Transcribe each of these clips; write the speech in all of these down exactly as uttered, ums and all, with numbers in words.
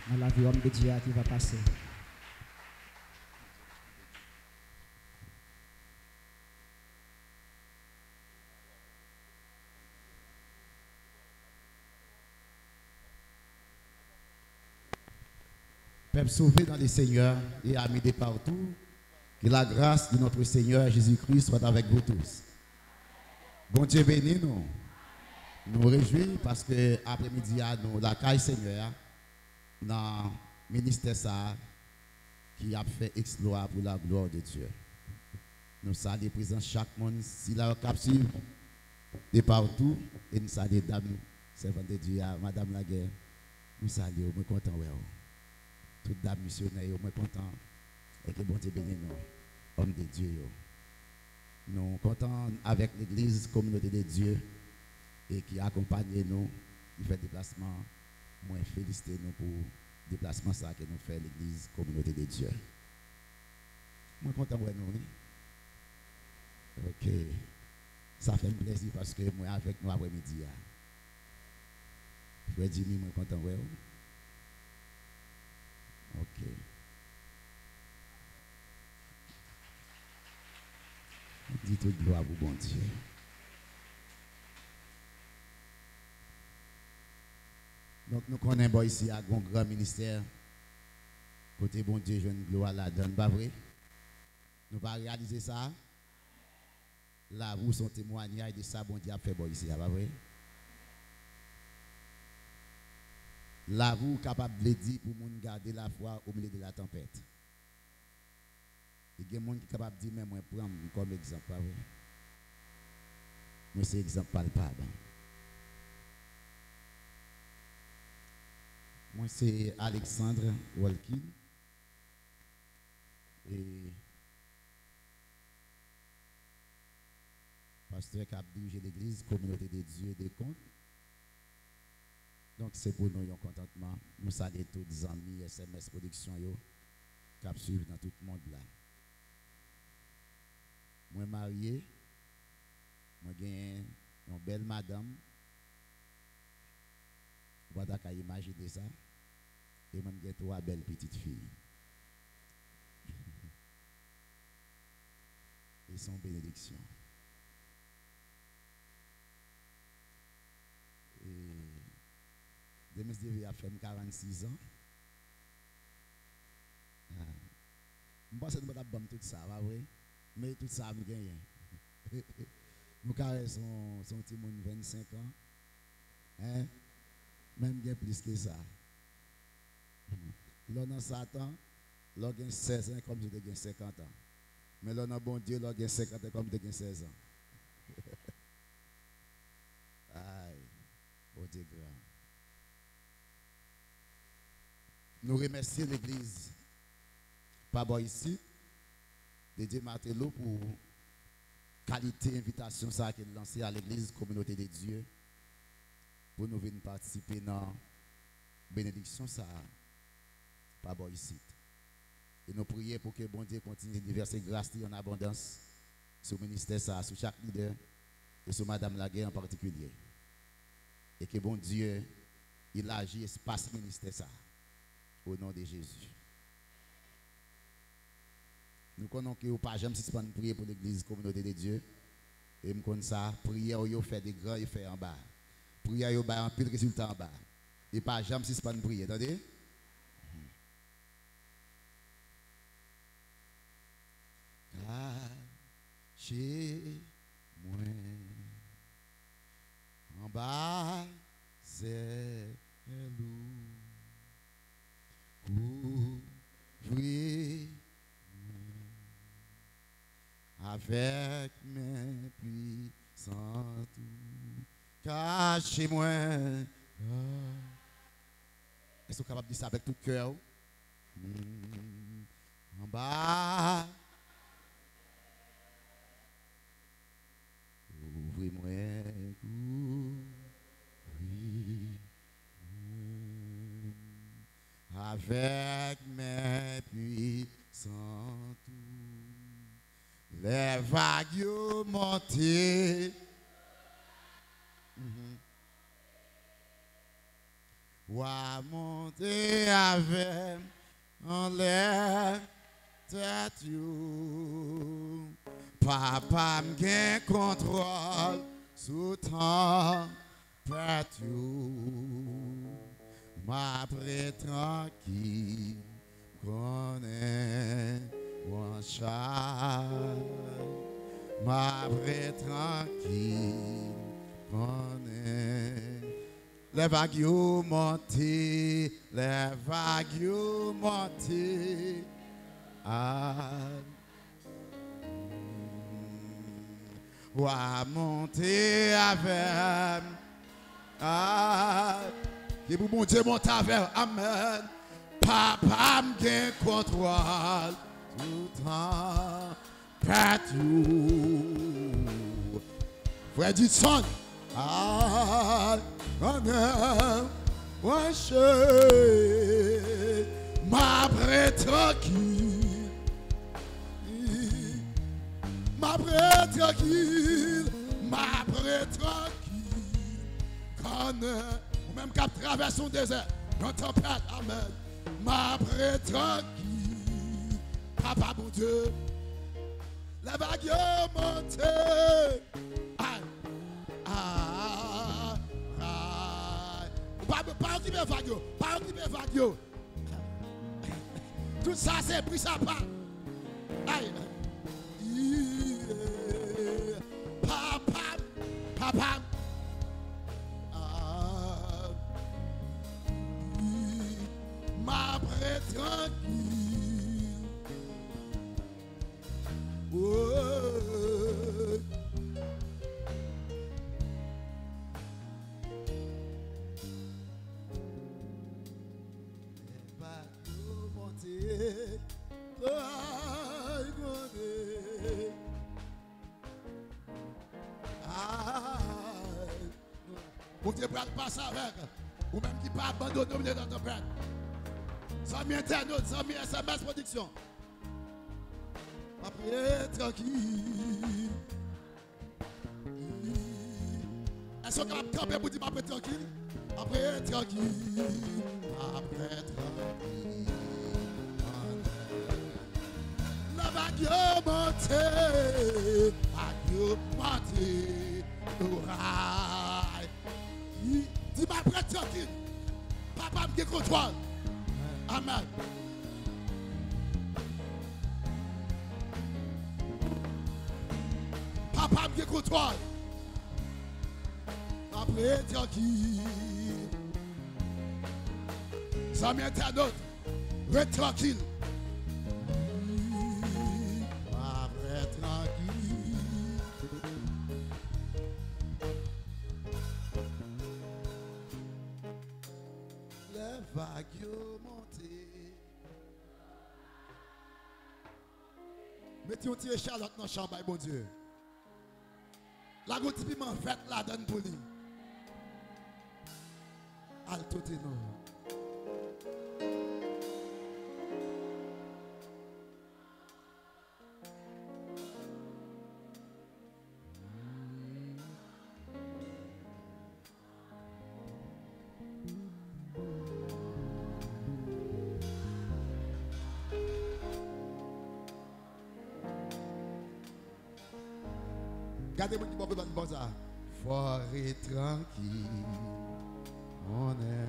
nan lavi òm de Dye a ki va pase. Peuple sauvé dans le Seigneur et amis de partout, que la grâce de notre Seigneur Jésus-Christ soit avec vous tous. Bondye beni nou. Nou rejwi paske apremidi a nou lakay Senyè a nan ministè sa a ki ap fè eksplwa pour la gloire de Dieu. Nou salye prezans chak moun sila yo k ap swiv de partou e n salye dam sèvant de Dye a, madanm Lagè. Nou salye w, mwen kontan wè w. Tout dam misyonè yo, mwen kontan. E ke Bondye beni nou, òm de Dye yo. Nou kontan avèk legliz Kominote de Dye e ki akonpanye nou, ki fè deplasman. Mwen felisite nou pou deplasman sa ke nou fè legliz Kominote de Dye. Mwen kontan wè nou, wi. Ok. Sa fè m plezi paske mwen avèk nou apremidi a. Frè Jimmy, mwen kontan wè w. Ok. Di tout glwa pou Bondye. Donk, nou konnen bò isi a gon gran ministè kote Bondye jwenn glwa ladan l, pa vre? Nou pa reyalize sa? Lavi w se yon temwayaj de sa Bondye ap fè bò isi a, pa vre? Lavi w kapab vle di pou moun gade lafwa o milye de la tanpèt. E gen moun ki kapab di, men mwen pran m kòm egzanp, pa vre? Mwen se egzanp palpab. Mwen se Alexandre Walkin. E pastè k ap dirije legliz Kominote de Dye de Kont. Donk, se pou nou yon kontantman. Nou salye tout zanmi S M S Production yo k ap swiv nan tout mond la. Mwen marye, mwen genyen yon bèl madanm. Ou pa ta ka imajine sa. E mwen, m gen twa bèl pitit fi. E se yon benediksyon. E Demis Deve ap fè m karannsis an. Ah. M panse nou pa t ap ban m tout sa, pa vre? Men tout sa m genyen. Nou ka wè se yon, se yon timoun vennsenk an. Hein? Men m gen plis ke sa. Lè w nan Satan, lè w gen sèz an, e kòmsi w te gen senkant an. Men lè w nan Bondye, lè w gen senkant an, e kòmsi w te gen sèz an. Ay, Bondye gran. Nou remèsye legliz pa bò isit, Didier Martello, pou kalite envitasyon sa a ke l lanse a legliz Kominote de Dye pou nou vin patisipe nan benediksyon sa a pa bò isit. E nou priye pou ke Bondye kontinye devèse gras li an abondans sou ministè sa a, sou chak lidè e sou madanm Lagè an patikilye. E ke Bondye elaji espas ministè sa a, o non de Jezi. Nou konnen ke ou pa janm sispann priye pou legliz Kominote de Dye. E m konn sa, priyè w yo fè de gran efè anba. Priyè yo bay anpil rezilta anba. E pa janm sispann priye, tande? Kache mwen anba zèl ou. Kouvri mwen avèk men pwisant ou. Kache mwen. Èske w kapab di sa avèk tout kè w? Hmm. Anba. Kouvri mwen, kouvri mwen avèk men pwisant ou. Lè vag yo monte. Mhm. W a monte avè m anlè tèt yo. Papa m gen kontwòl sou tan pèt yo, m ap ret trankil, konnen w an chaj. M ap ret trankil, konnen lè vag yo monte, lè vag yo monte. A, W a monte avè m. A, ke pou Bondye monte avè w. Amèn. Papa m gen kontwòl toutan pèt yo. Frè Didson. Al, ann mache. M ap ret trankil. M ap ret trankil, m ap ret trankil. Konnen, ou menm k ap travèse yon dezè, yon tanpèt, amèn. M ap ret trankil. Papa Bondye, lè vag yo monte. Ay, ay, ay. Ou pa, pa okipe vag yo, pa okipe vag yo. Tout sa se pri sa pa. Ay. Papa, papa. Ah. M ap ret trankil. Oh. Lè vag yo monte, ay, konnen. Ay. Bondye pral pase avèk ou menm ki pa abandone w nan tanpèt. Zanmi entènot, zanmi S M S Pwodiksyon. M ap ret trankil. Èske w kapab kanpe pou di, "M ap ret trankil"? M ap ret trankil. M ap ret trankil. Lè vag yo monte, vag yo monte, loray. Di, di, "M ap ret trankil. Papa m gen kontwòl." Amèn. Papa m gen kontwòl. M ap ret trankil. Zanmi entènot, ret trankil. M ap ret trankil. Lè vag yo monte. Mete yon ti echalòt nan chan w bay Bondye. Lage yon ti piman vèt ladann pou li. Alto tenor. Gade moun ki bò kote w la, di bò sa. Fò ret trankil. Onè.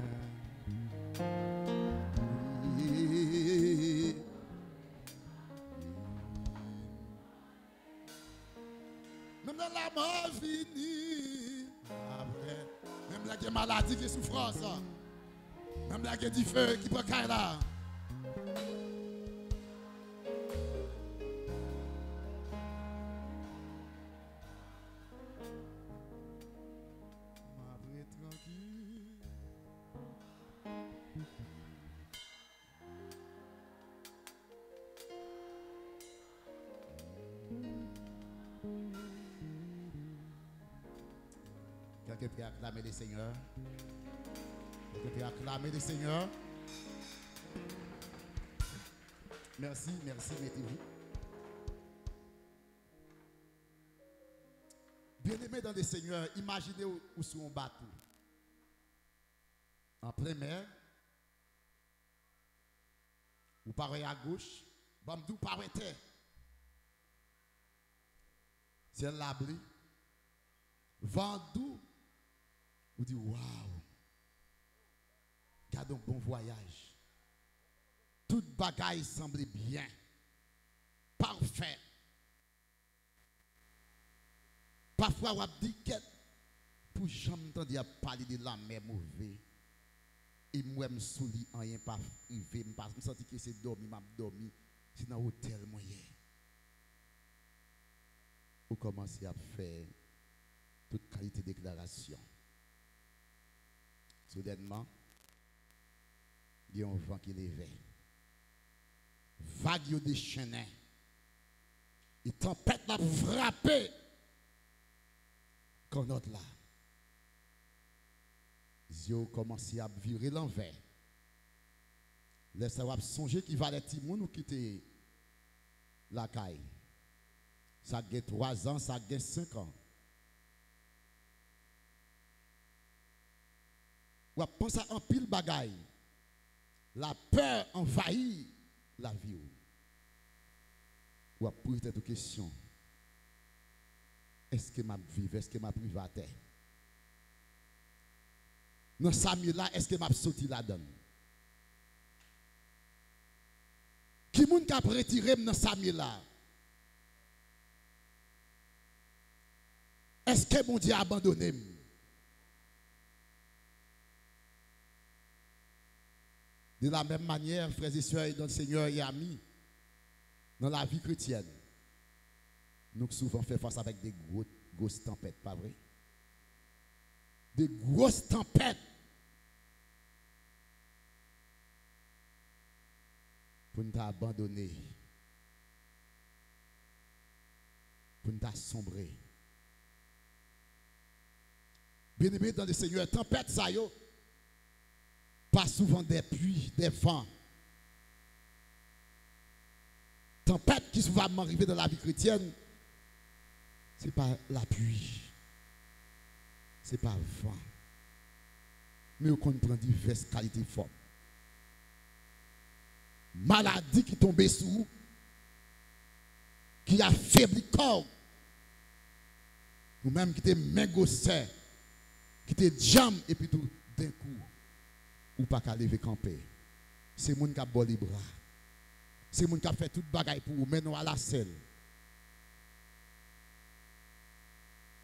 Menm lè lanmò vini, apre, menm lè gen maladi, gen soufrans, menm lè gen dife ki pran kay la. M ap ret trankil. Kèlke pè aklame le Senyè. Kèlke pè aklame le Senyè. Mèsi, mèsi, mete w. Byeneme dan le Senyè, imajine w, ou sou yon bato. An plen mè, ou pa wè agoch, ban m di w pa wè tè. Syèl la ble, van an dou, ou di, waw, gad yon bon vwayaj. Tout bagay sanble byen, pafè. Pafwa w ap di, kèt, pou jan m tande y ap pale de lanmè move, e m wè m sou li, anyen pa rive, m pa, m santi ke se dòmi m ap dòmi, se nan otèl mwen ye. Ou kòmanse ap fè tout kalite deklarasyon. Soudènman, gen yon van ki leve. Vag yo dechennen. E tanpèt la ap frape kannòt la. Zye w kòmanse ap vire lanvè. Lè sa w ap sonje ki valè timoun ou kite lakay. Sa gen twa zan, sa gen senk an. W ap panse a anpil bagay. Lapè anvayi lavi w. W ap poze tèt ou kesyon. Èske m ap viv? Èske m ap rive atè? Nan sa m ye la, èske m ap soti ladan l? Ki moun k ap retire m nan sa m ye la? Èske Bondye abandone m? De la menm manyè, frè e sè dan le Senyè e ami, nan lavi kretyèn, nou souvan fè fas avèk de gwo, gwos tanpèt, pa vre? De gwos tanpèt. Pou n ta abandone, pou n ta sonbre. Byeneme dan le Senyè, tanpèt sa yo pa souvan de pli, de van. Tanpèt ki souvan rive nan lavi kretyèn, se pa lapli, se pa van, men yo konn pran divès kalite fòm. Maladi ki tonbe sou ou, ki afebli kò w, ou menm ki te men gwosè, ki te djanm, epi tou, denkou, ou pa ka leve kanpe. Se moun k ap ba w lebra. Se moun k ap fè tout bagay pou ou, mennen w alasèl.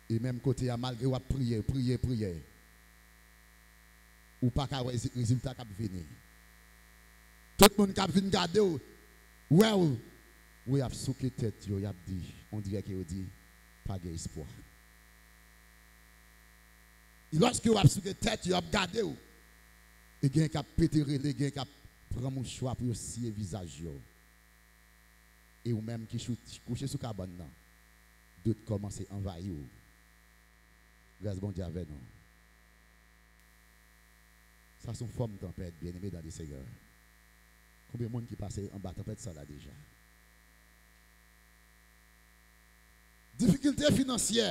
E menm kote a, malgre w ap priye, priye, priye, ou pa ka wè rezi-, rezilta k ap vini. Tout moun k ap vin gade w, wè w, wè y ap souke tèt yo, y ap di, on dirè ke yo di, pa gen espwa. E lòske yo ap souke tèt yo, y ap gade w, e gen k ap pete rele, gen k ap pran mouchwa pou yo siye vizaj yo. E ou menm ki chou-, kouche sou kabann nan, dout kòmanse anvayi w. Gras Bondye avè nou. Sa se yon fòm tanpèt, byeneme dan le Senyè. Konbyen moun ki pase anba tanpèt sa la deja? Difikilte finansyè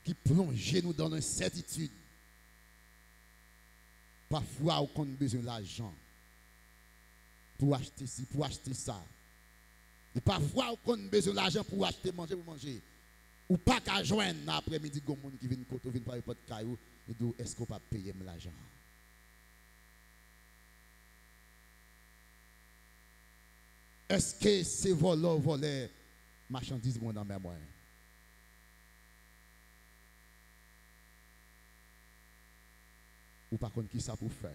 ki plonje nou dan lensètitid. Pafwa ou konn bezwen lajan pou achte si, pou achte sa. E pafwa ou konn bezwen lajan pou achte manje pou manje. Ou pa ka jwenn nan aprèmidi, gon moun ki vin kote w, vin frape pòt kay ou, li di w, èske w pa peye m lajan an? Èske se vòlè w vòlè machandiz mwen nan men mwen? Ou pa konn kisa pou fè.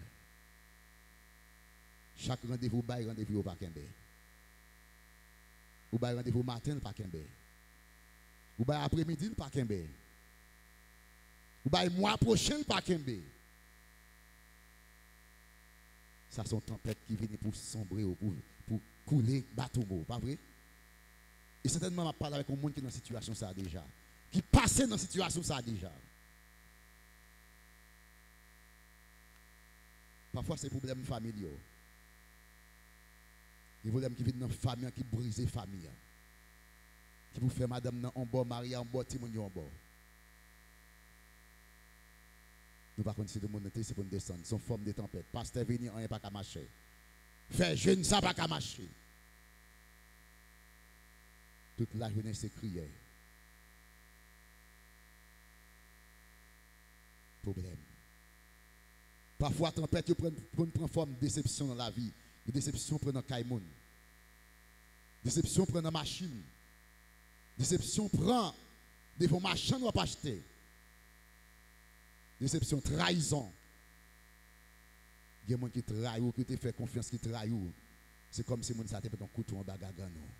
Chak randevou w bay, randevou yo pa kenbe. Ou bay randevou maten, l pa kenbe. Ou bay apremidi, l pa kenbe. Ou bay mwa pwochen, l pa kenbe. Sa se yon tanpèt ki vini pou sonbre w, pou, pou koule bato w, pa vre? E sètènman, m ap pale avèk yon moun ki nan sitiyasyon sa a deja, ki pase nan sitiyasyon sa a deja. Pafwa, se pwoblèm fanmi yo. Gen pwoblèm ki vin nan fanmi an, ki brize fanmi an. Ki pou fè madanm nan on bò, mari a on bò, timoun yo on bò. Nou pa konn si nou monte, si pou n desann. Se yon fòm de tanpèt. Pastè vini, anyen pa ka mache. Fè jèn sa pa ka mache. Tout lajounen se kriye. Pwoblèm. Pafwa, tanpèt yo pran, konn pran fòm desepsyon nan lavi. Desepsyon pran nan kay moun. Desepsyon pran nan machin. Desepsyon pran devan machann w ap achte. Desepsyon, trayizon. Gen moun ki trayi w, ki w te fè konfyans, ki trayi w. Se kòmsi moun sa te met yon kouto anba gagann ou.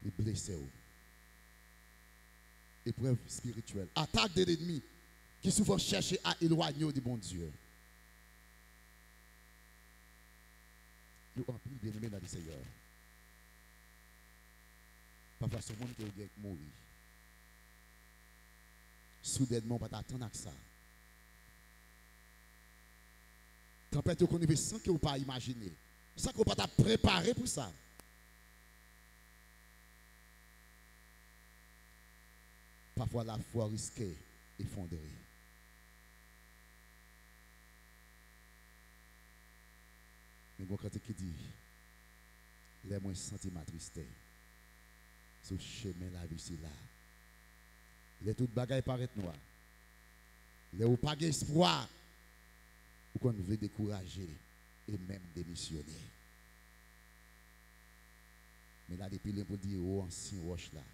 Li blese w. Eprèv espirityèl. Atak de lènmi ki souvan chèche a elwanye w de Bondye. Yo anpil, byeneme nan le Seyè. Pafwa, se yon moun ke w gen k mouri. Soudènman, w pa t atann ak sa. Tanpèt yo konn rive san ke w pa imajine, san ke w pa t ap prepare pou sa. Pafwa, lafwa w riske efondre. Men gen yon kantik ki di, lè mwen santi m atriste sou chemen lavi sila, lè tout bagay parèt nwa, lè ou pa gen espwa, ou konn vle dekouraje e menm demisyone. Men l ale pi lwen pou l di, o ansyen wòch la,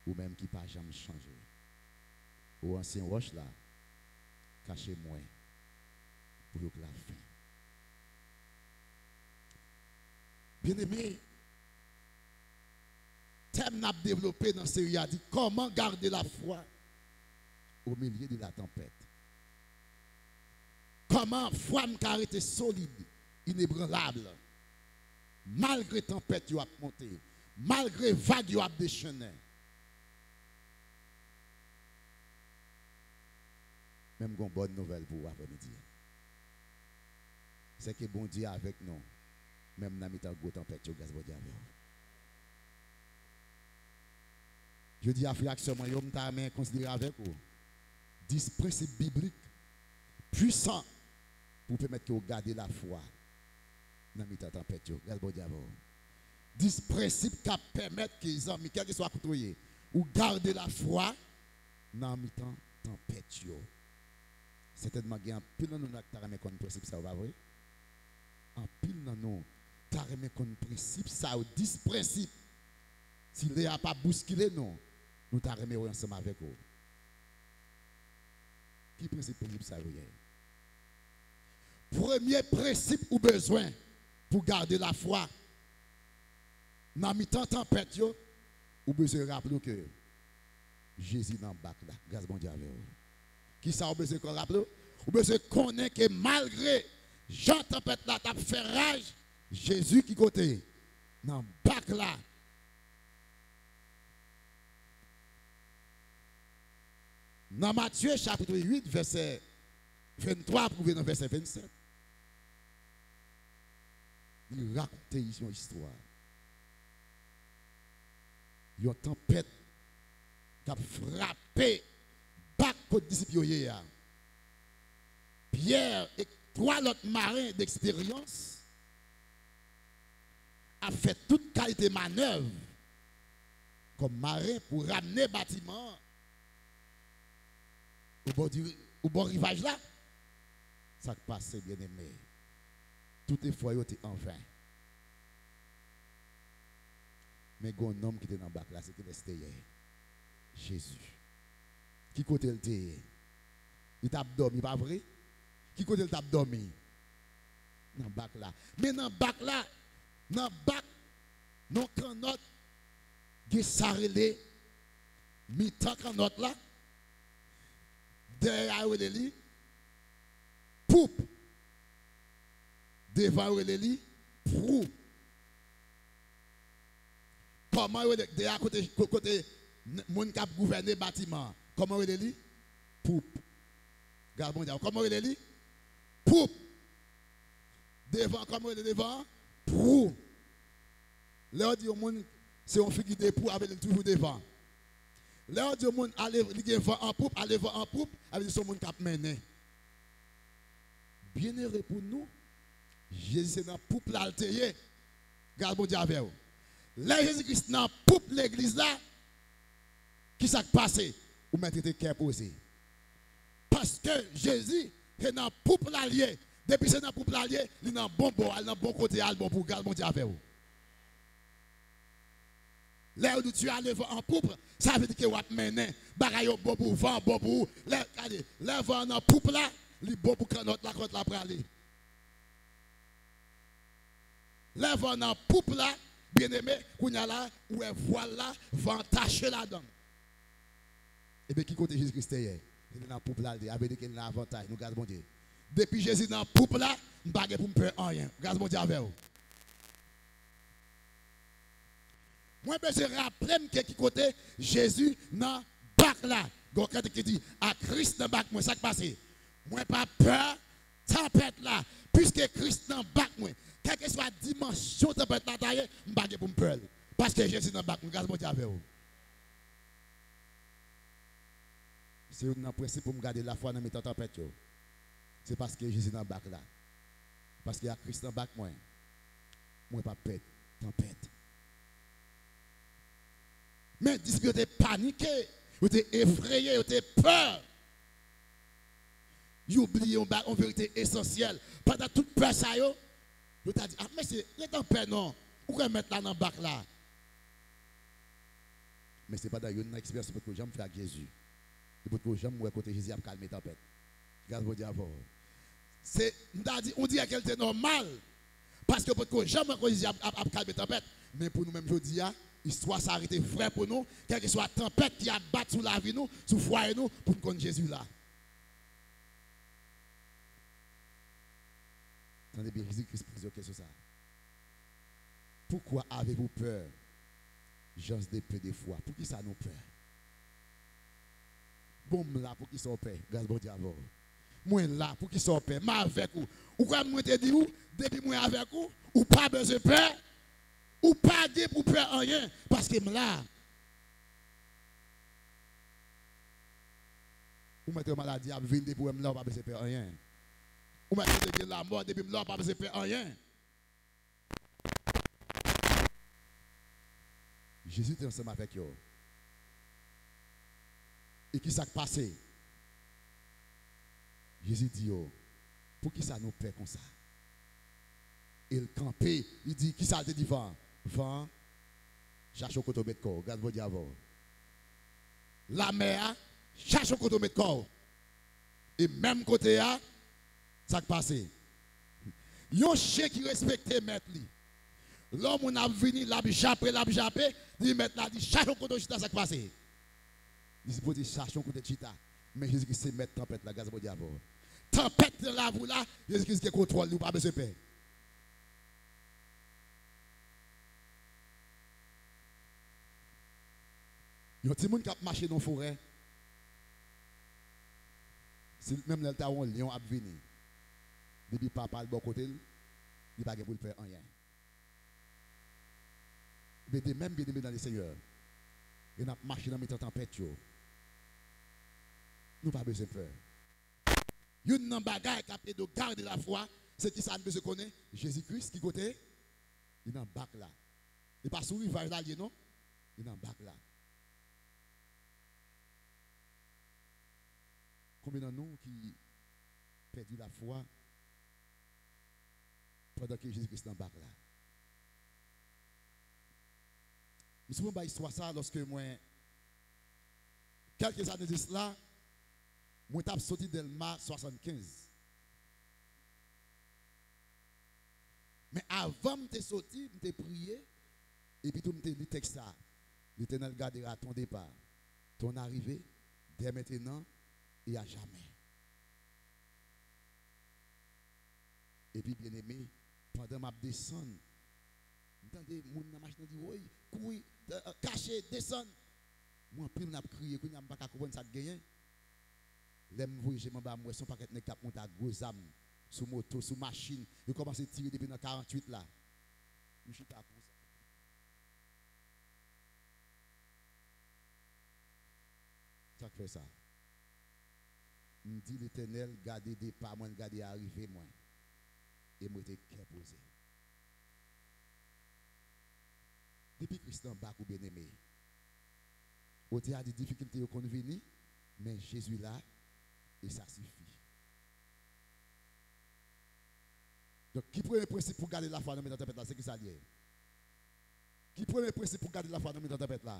ou menm ki pa janm chanje, o ansyen wòch la, kache mwen pou jouk lafen. Byeneme, tèm n ap devlope nan seri a di, comment garder la foi au milieu de la tempête? Kòman fwa m ka rete solid, inebranlab, malgre tanpèt yo ap monte, malgre vag yo ap dechennen? Men m gen yon bòn nouvèl pou ou aprèmidi a. Se ke Bondye avèk nou, menm nan mitan gwo tanpèt yo, gras Bondye avè w. Jodi a, frè ak sè mwen yo, m ta renmen konsidere avèk ou dis prensip biblik pwisan pou pèmèt ke w gade lafwa nan mitan tanpèt yo. Gras Bondye avè w. Dis prensip k ap pèmèt ke, zanmi, kèlkeswa kote w ye, ou gade lafwa nan mitan tanpèt yo. Sètènman, gen anpil nan nou la ki ta renmen konn prensip sa yo, pa vre? Anpil nan nou ta renmen konn prensip sa yo, dis prensip. Si lè a pa bouskile nou, nou ta renmen wè ansanm avèk ou. Ki prensip, prensip sa yo ye? Premye prensip ou bezwen pou gade lafwa nan mitan tanpèt yo, ou bezwen raple w ke Jezi nan bak la. Gras Bondye avè w. Kisa w bezwen raple w? Ou bezwen konnen ke malgre jan tanpèt la t ap fè raj, Jezi ki kote? Nan bak la. Nan Matye chapit uit, vèsè venntwa pou rive nan vèsè vennsèt, li rakonte yon istwa. Yon tanpèt k ap frape bak kot disip yo ye a. Pyè e twa lòt maren deksperyans ap fè tout kalite manèv kòm maren pou ramne batiman an obò di, obò rivaj la. Sa k pase, byeneme? Tout efò yo te anven. Men gen yon nonm ki te nan bak la, se kilès te ye? Jezi. Ki kote l te ye? Li t ap dòmi, pa vre? Ki kote l t ap dòmi? Nan bak la. Men nan bak la, nan bak, nan kannòt, gen sa rele mitan kannòt la. Dèyè a, yo rele li poup. Devan, yo rele li pwou. Kòman yo rele dèyè a, kote, ko-, kote n-, moun k ap gouvène batiman an? Kòman yo rele li? Poup. Gad Bondye, kòman yo rele li? Poup. Devan, kòman yo rele devan an? Pwou. Lè yo di yon moun se yon figi de pwou, sa vle di l toujou devan. Lè yo di yon moun ale, li gen van an poup, ale van an poup, sa vle di se yon moun k ap mennen. Byennere pou nou, Jezi se nan poup la l te ye. Gras Bondye avè w. Lè Jezi Kris nan poup legliz la, ki sa k pase? Ou mèt rete kè poze. Paske Jezi se nan poup la l ye. Depi se nan poup la l ye, li nan bon bò a, li nan bon kote a, l bon pou gras Bondye avè w. Lè yo di w tu as le vent en poupe, sa vle di ke w ap mennen. Bagay yo bon pou van, bon pou ou. Lè, gade, lè van an nan poup la, li bon pou kannòt la, kannòt la prale. Lè van an nan poup la, byeneme, kounye a la, ou wè vwal la, van an tache ladan l. Ebyen, ki kote Jezi Kris te ye? Li te nan poup la, li te, sa vle di ke li nan avantaj, nou gras Bondye. Depi Jezi nan poup la, m pa gen pou m pè anyen. Gras Bondye avè w. Mwen bezwen raple m ke ki kote Jezi nan bak la. Gen yon kantè ki di, a Kris nan bak mwen, sa k pase? Mwen pa pè tanpèt la, piske Kris nan bak mwen. Kèlkeswa dimansyon tanpèt la ta ye, m pa gen pou m pè l. Paske Jezi nan bak mwen, gras Bondye avè w. Se youn nan prensip pou m gade lafwa nan mitan tanpèt yo. Se paske Jezi nan bak la. Paske a Kris nan bak mwen, mwen p ap pè tanpèt. Men disip yo te panike, yo te efreye, yo te pè. Yo bliye yon ba-, yon verite esansyèl. Pandan tout pè sa yo, yo ta di, a, mesye, ret an pè non. Ou kwè mèt la nan bak la. Men se pandan youn nan eksperyans yo potko janm fè ak Jezi. Yo potko janm wè kote Jezi ap kalme tanpèt. Gras Bondye avè w. Se, m ta di, on dirè ke l te nòmal. Paske yo potko janm wè kote Jezi ap, ap, ap kalme tanpèt. Men pou nou menm jodi a, istwa sa a rete vrè pou nou. Kèlkeswa tanpèt ki ap bat sou lavi nou, sou fwaye nou, pou n konn Jezi la. Tande byen, Jezi Kris poze yo kesyon sa a. Pourquoi avez-vous peur, gens de peu de foi? Poukisa nou pè? Bon, m la, poukisa w pè? Gras Bondye avè w. Mwen la, poukisa w pè? M avèk ou. Ou kwè mwen te di w, depi mwen avèk ou, ou pa bezwen pè. Ou pa gen pou pè anyen, paske m la. Ou mèt wè maladi ap vin, depi w wè m la, ou pa bezwen pè anyen. Ou mèt wè gen lanmò, depi m la, ou pa bezwen pè anyen. Jezi te ansanm avèk yo. E ki sa k pase? Jezi di yo, poukisa nou pè konsa? E l kanpe, li di, kisa l te di van an? Van an, chache yon kote w met kò w. Gras Bondye avè w. Lamè a, chache yon kote w met kò w. E menm kote a, sa k pase? Yon chen ki respekte mèt li. Lè yon moun ap vini, l ap jape, l ap jape, li mèt la di, chache yon kote w chita, sa k pase? Li sipoze chache yon kote l chita. Men Jezi Kris se mèt tanpèt la, gras Bondye avè w. Tanpèt nan lavi w la, Jezi Kris gen kontwòl li, ou pa bezwen pè. Yon timoun k ap mache nan forè, si menm lè l ta wè yon lyon ap vini, depi papa l bò kote l, li pa gen pou l pè anyen. Men de menm, byeneme nan le Senyè, lè n ap mache nan mitan tanpèt yo, nou pa bezwen pè. Youn nan bagay k ap ede w gade lafwa, se kisa n bezwen konnen? Jezi Kris ki kote? Li nan bak la. Li pa sou rivaj la l ye non. Li nan bak la. Konbyen nan nou ki pèdi lafwa pandan ke Jezi Kris nan bak la? M souvan bay istwa sa lòske mwen, kèlke zane de sila, mwen t ap soti Dèlma swasannkenz. Men avan m te soti, m te priye, epi tou m te li tèks sa. L'Éternel gardera ton départ, ton arrivée, dès maintenant et à jamais. Epi, byeneme, pandan m ap desann, m tande moun nan machin nan di, woy, kouri, kache, desann. Mwen, anpil moun ap kriye, kounye a m pa ka konprann sa k genyen. Lè m voye je m anba, m wè se yon pakèt nèg k ap monte ak gwo zam, sou moto, sou machin. Yo kòmanse tire depi nan karanntuit la. M chita konsa. Sa k fè sa? M di Letènèl, gade depa mwen, gade arive mwen, e m rete kè poze. Depi Kris nan bak ou, byeneme, otè a di difikilte yo konn vini, men Jezi la, e sa sifi. Donk, ki premye prensip pou gade lafwa nan mitan tanpèt la, se ki sa l ye? Ki premye prensip pou gade lafwa nan mitan tanpèt la?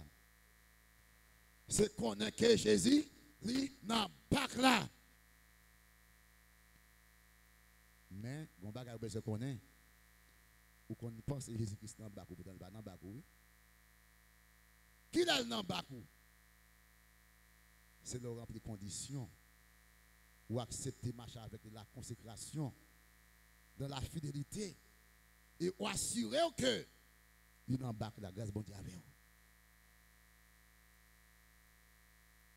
Se konnen ke Jezi, li nan bak la. Men, gon bagay ou bezwen konnen. Ou konn panse Jezi Kris nan bak ou, poutan li pa nan bak ou, wi. Kilè l nan bak ou? Se lè w ranpli kondisyon. Ou aksepte mache avèk li, la konsekrasyon, dans la fidélité, e ou asire w ke li nan bak la, gras Bondye avè w.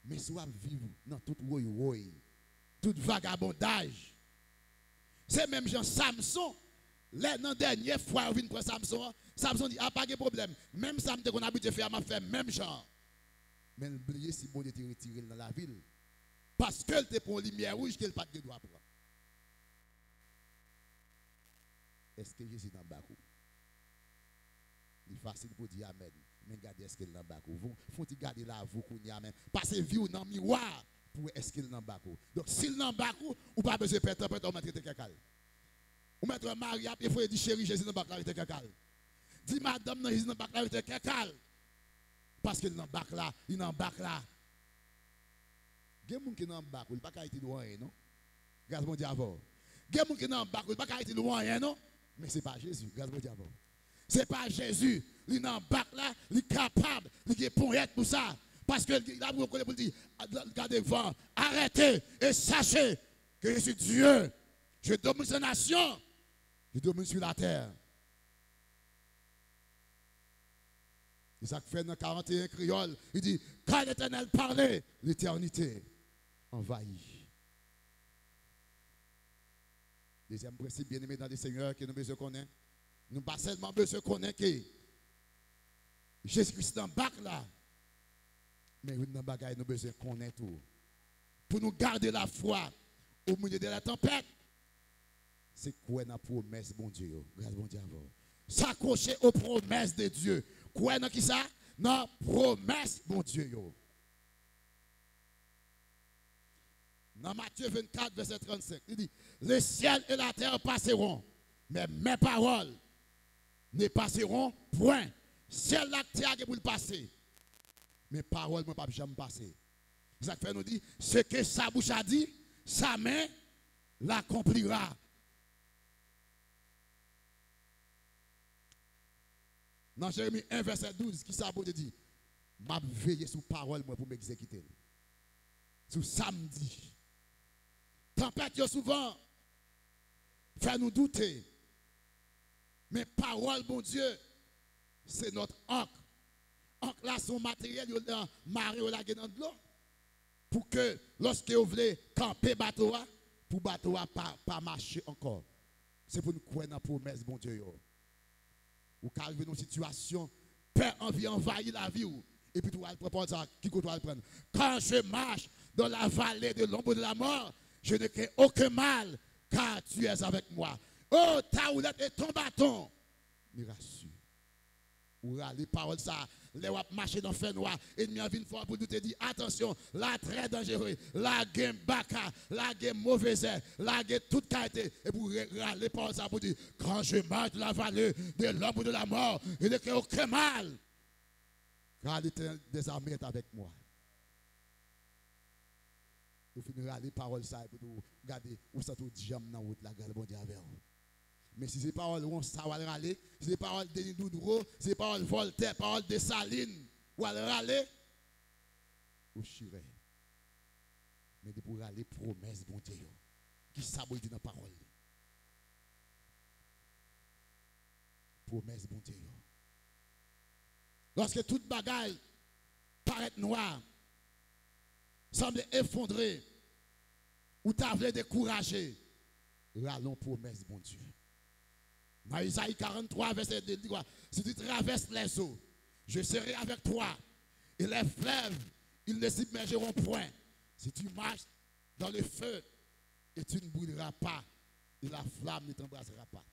Men si w ap viv nan tout woywoy, tout vagabondaj, se menm jan Samson, lè nan dènye fwa yo vin pran Samson an, Samson di, "A, pa gen pwoblèm, menm sa m te konn abitye fè a, m ap fè menm jan an." Men l bliye si Bondye te retire l nan lavi l, paske l te pran yon limyè wouj ke l pa t gen dwa pran. Èske Jezi nan bak ou? Li fasil pou di amèn, men gade èske l nan bak ou. Fon, fon ti gade lavi w kounye a menm. Pase vi w nan miwa pou wè èske l nan bak ou. Donk, si l nan bak ou, ou pa bezwen pè tanpèt, ou mèt rete kè kal. Ou mèt wè mari a ap efwoye, di, "Cheri, Jezi nan bak la, rete kè kal." Di madanm nan, "Jezi nan bak la, rete kè kal." Paske l nan bak la, li nan bak la. Gen moun ki nan bak ou, li pa ka itil ou anyen, non. Gras Bondye avè w. Gen moun ki nan bak ou, li pa ka itil ou anyen, non. Men se pa Jezi, gras Bondye avè w. Se pa Jezi, li nan bak la, li kapab, li gen ponyèt pou sa. Paske l ap konnen pou l di, "Gade van, arrêtez et sachez que je suis Dieu. Je domine sur les nations, je domine sur la terre." Se sa k fè nan karant e en kreyòl, li di, "Car l'Éternel parle, l'éternité envahit." Dezyèm prensip, byeneme nan le Senyè, ke nou bezwen konnen, nou pa sèlman bezwen konnen ke Jezi Kris nan bak la, men youn nan bagay nou bezwen konnen tou. Pou nou gade lafwa au milieu de la tempête, se kwè nan pwomès Bondye yo. Gras Bondye avè w. S'accrocher aux promesses de Dieu. Kwè nan ki sa? Nan pwomès Bondye yo. Nan Matye vennkat, vèsè trannsenk, li di, "Le ciel et la terre passeront, mais mes paroles ne passeront point." Syèl la ak tè a gen pou l pase, men pawòl mwen p ap janm pase. Se sa k fè nou di, "Ce que sa bouche a dit, sa main l'accomplira." Nan Jeremi en, vèsè douz, ki sa Bondye di? "M ap veye sou pawòl mwen pou m egzekite l." Sou sa m di. Tanpèt yo souvan fè nou doute. Men pawòl Bondye, se nòt ank. Ank la se yon materyèl yo mare, yo lage nan dlo. Pou ke, lòske yo vle kanpe bato a, pou bato a pa, pa mache ankò. Se pou n kwè nan pwomès Bondye yo. Ou ka rive nan yon sitiyasyon, pè anvi anvayi lavi w, epi tou w al pran pawòl sa, ki kote w al pran l? "Quand je marche dans la vallée de l'ombre de la mort, je ne crains aucun mal, car tu es avec moi. Oh, ta houlette et ton bâton me rassurent." Ou rale pawòl sa a. Lè w ap mache nan fènwa, ènmi an vin fè w pou l doute, di, "Atansyon, la trè danjere, la gen baka, la gen move zè, la gen tout kalite." Epi w re-, rale pawòl sa a pou di, "Quand je marche dans la vallée de l'ombre de la mort, je ne crains aucun mal, car l'Éternel des armées est avec moi." Ou fin rale pawòl sa a, epi tou, gade, ou santi w djanm nan wout la, gade Bondye avè w. Men si se pawòl Ronsa w al rale, si se pawòl Denis Diderot, si se pawòl Voltaire, pawòl Dessalines w al rale, ou chirè. Men depi w rale pwomès Bondye yo, ki sa Bondye di nan pawòl li? Pwomès Bondye yo. Lòske tout bagay parèt nwa, sanble efondre, ou ta vle dekouraje, rale yon pwomès Bondye. Nan Izayi karant twa, vèsè de, li di kwa? "Si tu traverses les eaux, je serai avec toi, et les fleuves, Ils ne submergeront point. Si tu marches dans le feu, et tu ne brûleras pas, et la flamme ne t'embrasera pas.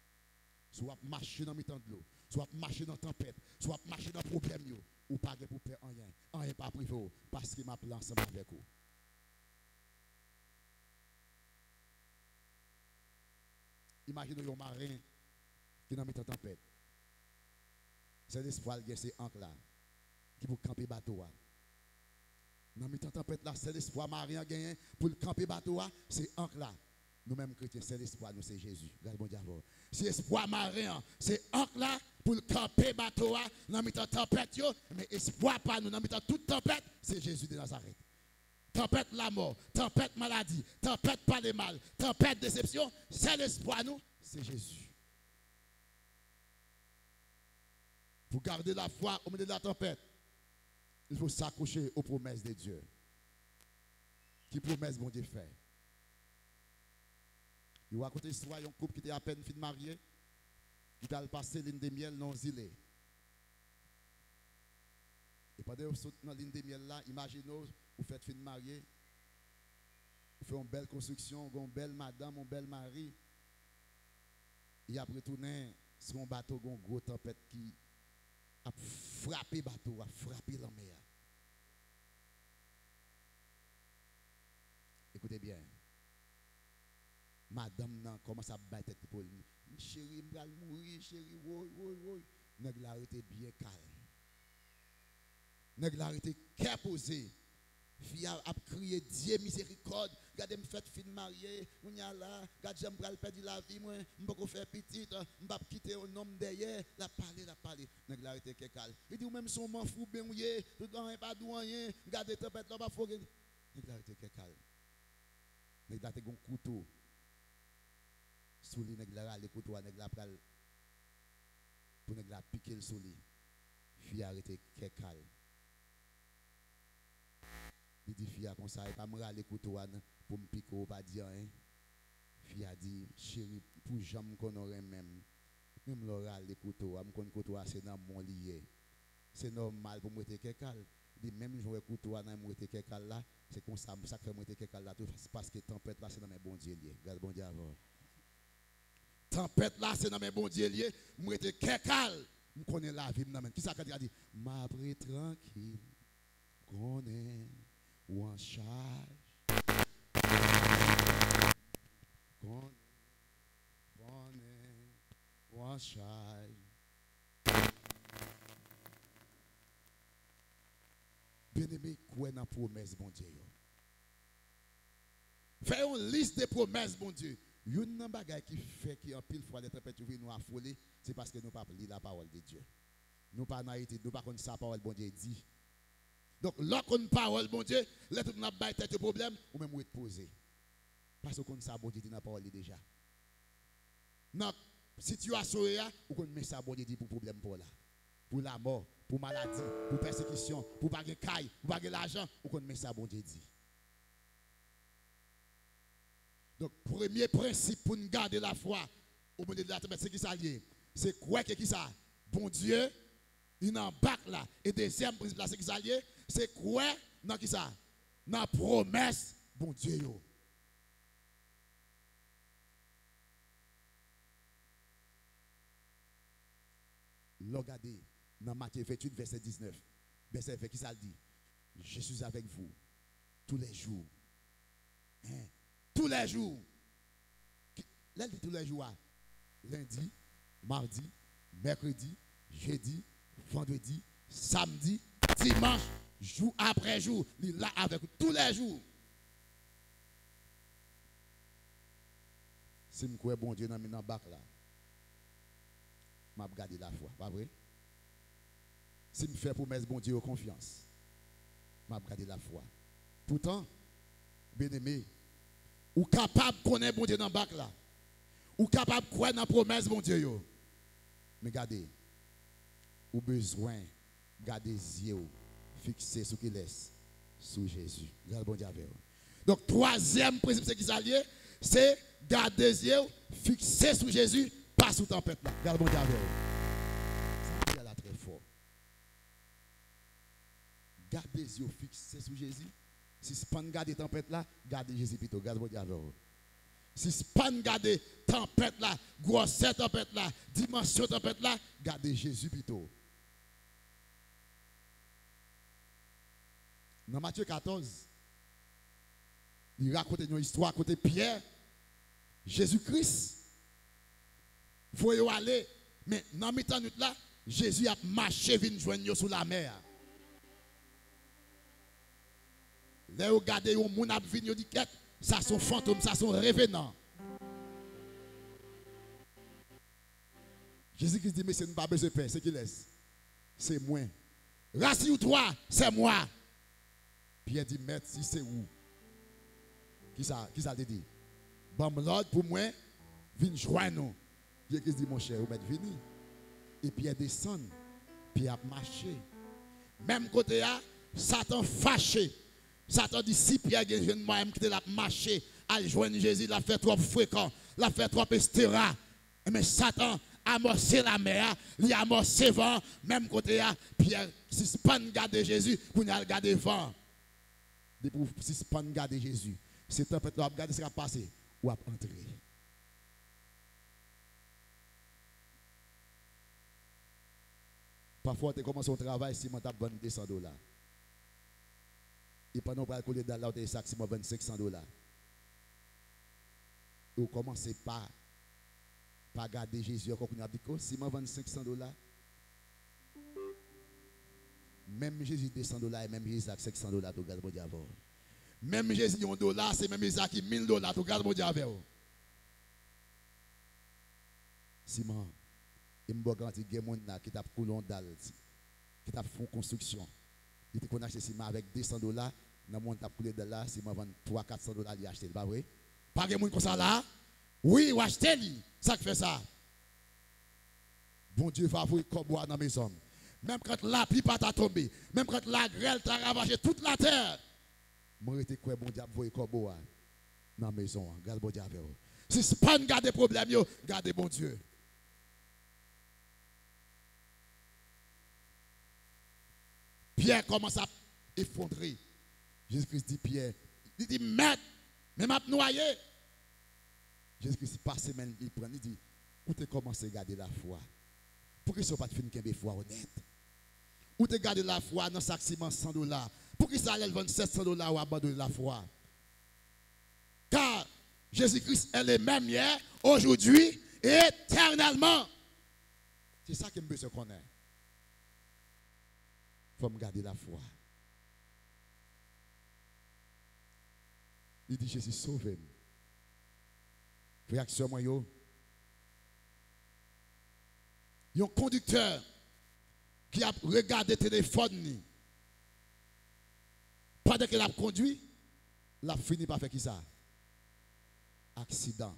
Si w ap mache nan mitan dlo, si w ap mache nan tanpèt, si w ap mache nan pwoblèm yo, ou pa gen pou pè anyen. Anyen p ap rive w, paske m ap la ansanm avèk ou. Imajine w yon maren ki nan mitan tanpèt. Sèl espwa l gen se ank la ki pou kanpe bato a. Nan mitan tanpèt la, sèl espwa maren an genyen pou l kanpe bato a, se ank la. Nou menm kretyen, sèl espwa nou se Jezi. Gade Bondye avè w. Si espwa maren an se ank la pou l kanpe bato a nan mitan tanpèt yo, men espwa pa nou nan mitan tout tanpèt, se Jezi de Nazarèt. Tanpèt lamò, tanpèt maladi, tanpèt pale mal, tanpèt desepsyon, sèl espwa nou, se Jezi. Pour garder la foi au milieu de la tempête, il faut s'accrocher aux promesses de Dieu. Ki pwomès Bondye fè? Yo rakonte istwa yon koup ki te apèn fin marye, ki t al pase lin de myèl nan yon zile. E pandan yo sot nan lin de myèl la, imajine w, ou fèk fin marye, ou fè yon bèl konstriksyon, ou gen yon bèl madanm, yon bèl mari, y ap retounen sou yon bato, gen yon gwo tanpèt ki ap frape bato a, frape lanmè a. Ekoute byen. Madanm nan kòmanse ap bay tèt li pwoblèm. Cheri, m pral mouri, cheri, woy, woy, woy. Nèg la rete byen kalm. Nèg la rete kè poze. Fi a ap kriye, Dye mizerikòd, gade m fèk fin marye, kounye a la, gad jan m pral pèdi lavi mwen, m poko fè pitit, m p ap kite yon nonm dèyè. L ap pale, l ap pale. Nèg la rete kè kalm. Li di, ou menm se yon manfouben ou ye, tout anyen pa di w anyen, gade tanpèt la, w p ap fè okenn. Nèg la rete kè kalm. Nèg la te gen yon kouto sou li, nèg la rale kouto a, nèg la pral pou nèg la pike l sou li. Fi a rete kè kalm. Li di fi a konsa, e pa m rale kouto a pou m pike w, ou pa di anyen. Fi a di, cheri, pou jan m konnen w renmen m, menm lè w rale kouto a, m konn kouto a se nan men w li ye. Se nòmal pou m rete kè kalm. Li di, menm jan w wè kouto a nan men m rete kè kalm la, se konsa, sa k fè m rete kè kalm la tou, se paske tanpèt la se nan men Bondye l ye. Gade Bondye avè w. Tanpèt la se nan men Bondye l ye, m rete kè kalm, m konnen lavi m nan men l. Kisa kantik la di? M ap ret trankil, konnen ou an chaj. Konnen, konnen ou an chaj. Byeneme, kwè nan pwomès Bondye yo. Fè yon lis de pwomès Bondye. Youn nan bagay ki fè ke anpil fwa lè tanpèt yo vini nou afole, se paske nou p ap li lapawòl de Dye. Nou pa nan etid, nou pa konn sa pawòl Bondye di. Donk, lè w konn pawòl Bondye, lè tout moun ap bay tèt yo pwoblèm, ou menm ou ret poze. Paske w konn sa Bondye di nan pawòl li deja. Nan sitiyasyon w ye a, ou konn men sa Bondye di pou pwoblèm pa w la. Pou lamò, pou maladi, pou pèsekisyon, pou pa gen kay, pou pa gen lajan, ou konn men sa Bondye di. Donk, premye prensip pou n gade lafwa o milieu de la tempête, se kisa l ye? Se kwè ke kisa? Bondye, li nan bak la. E dezyèm prensip la, se kisa l ye? Se kwè nan kisa? Nan pwomès Bondye yo. Lè w gade nan Matye venntuit, vèsè diznèf, vèsè ven, kisa l di? Je suis avec vous tous les jours. Hein? Tous les jours. Ki, lè l di tous les jours a, lendi, madi, mèkredi, jedi, vandredi, samdi, dimanch, jou apre jou, li la avèk ou tous les jours. Si m kwè Bondye nan, nan bak la, m ap gade lafwa, pa vre? Si m fè pwomès Bondye yo konfyans, m ap gade lafwa. Poutan, byeneme, ou kapab konnen Bondye nan bak la. Ou kapab kwè nan pwomès Bondye yo. Men gade, ou bezwen gade zye w fikse sou kilès? Sou Jezi. Gade Bondye avè w. Donk, twazyèm prensip, se kisa l ye? Se gade zye w fikse sou Jezi, pa sou tanpèt la. Gade Bondye avè w. Sa m di a la trè fò. Gade zye w fikse sou Jezi. Sispann gade tanpèt la, gade Jezi pito. Gras Bondye avè w. Sispann gade tanpèt la, gwosè tanpèt la, dimansyon tanpèt la, gade Jezi pito. Nan Matye katòz, li rakonte n yon istwa kote Pyè, Jezi Kris, voye yo ale, men nan mitan nwit la, Jezi ap mache vin jwenn yo sou lamè a. Lè yo gade yon moun ap vin, yo di, "Kèt, sa se yon fantom, sa se yon revenan." Jezi Kris di, "Mesye, nou pa bezwen pè, se kilès? Se mwen. Rassure-toi, c'est moi." Pyè di, "Mèt, si se ou, kisa, kisa l te di? Ban m lòd pou mwen vin jwenn ou." Jezi Kris di, "Monchè, ou mèt vini." E Pyè desann, Pyè ap mache. Menm kote a, Satan fache. Satan di, "Si Pyè gen jwenn mwayen m kite l ap mache, al jwenn Jezi, l ap fè twòp frekan, l ap fè twòp estera." Ebyen, Satan amòse lamè a, li amòse van an, menm kote a, Pyè sispann gade Jezi, kounye a l gade van an. Depi w sispann gade Jezi, se tanpèt la w ap gade sa k ap pase, w ap antre. Pafwa, w te kòmanse yon travay, siman t ap vann de san dola. E pandan w pral koule dal la, w te gen sak siman vann senk san dola. E w kòmanse pa, pa gade Jezi ankò, kounye a w ap di, "Ko, siman vann senk san dola?" Menm Jezi de san dola e menm Jezi ak senk san dola tou, gras Bondye avè w. Menm Jezi yon dola, se menm Jezi ak mil dola tou, gras Bondye avè w. Siman, e m ba w garanti, gen moun la ki t ap koule yon dal, ki t ap fè yon konstriksyon. Li te konn achte siman avèk de san dola, nan moman l t ap koule dal la, siman vann twa, kat san dola, li achte l, pa vre? Pa gen moun konsa la? Wi, w achte li. Sa k fè sa? Bondye va voye kòb ou a nan mezon m. Menm kan lapli pa ta tonbe, menm kan lagrèl ta ravaje tout latè, mwen rete kwè Bondye ap voye kòb ou a nan mezon an. Gras Bondye avè w. Sispann gade pwoblèm yo, gade Bondye. Pyè kòmanse ap efondre. Jezi Kris di Pyè, li di, "Mèt, men m ap nwaye." Jezi Kris pase men l, li pran l, li di, "Ou te kòmanse gade lafwa. Poukisa w pa t fin kenbe fwa w nèt? Ou te gade lafwa nan sak siman san dola. Poukisa lè l vann sèt san dola, ou abandone lafwa?" Car Jésus-Christ est le même hier, aujourd'hui et éternellement. Se sa ke m bezwen konnen. Fò m gade lafwa. Li di, "Jezi, sove m." Frè ak sè mwen yo, yon kondiktè ki ap regade telefòn li pandan ke l ap kondui, l ap fini pa fè kisa? Aksidan.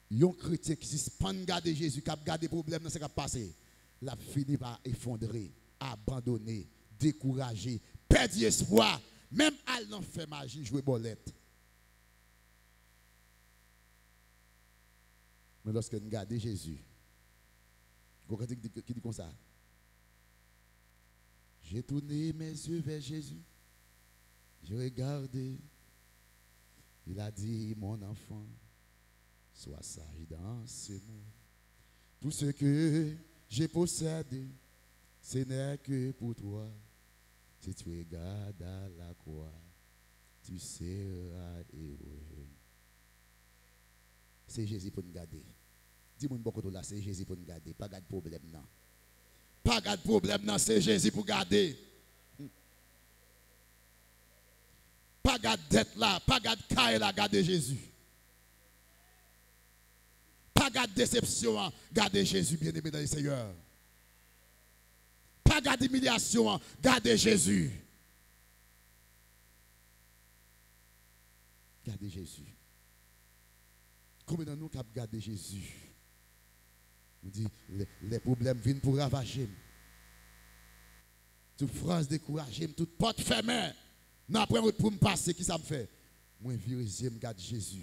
Yon kretyen ki sispann gade Jezi, k ap gade pwoblèm nan, sa k ap pase, l ap fini pa efondre, abandone, dekouraje, pèdi espwa, menm al nan fè maji, jwe bòlèt. Men lòske n gade Jezi, gon kantik di, ki di konsa, "J'ai tourné mes yeux vers Jésus, j'ai regardé, il a dit, mon enfant, sois sage dans ce monde. Tout ce que je possède, ce n'est que pour toi. Si tu regardes à la croix, tu seras heureux." Se Jezi pou n gade. Di moun bò kote w la, se Jezi pou n gade. Pa gad pwoblèm nan. Pa gad pwoblèm nan, se Jezi pou gade. Pa gad dèt la, pa gad kay la, gade Jezi. Pa gad desepsyon an, gade Jezi, byeneme nan le Seyè. Pa gad imilyasyon an, gade Jezi. Gade Jezi. Konbyen nan nou k ap gade Jezi? Nou di, lè, lè pwoblèm vin pou ravaje m, soufrans dekouraje m, tout pòt fèmen, nan pran wout pou m pase, kisa m fè? Mwen vire zye m gad Jezi.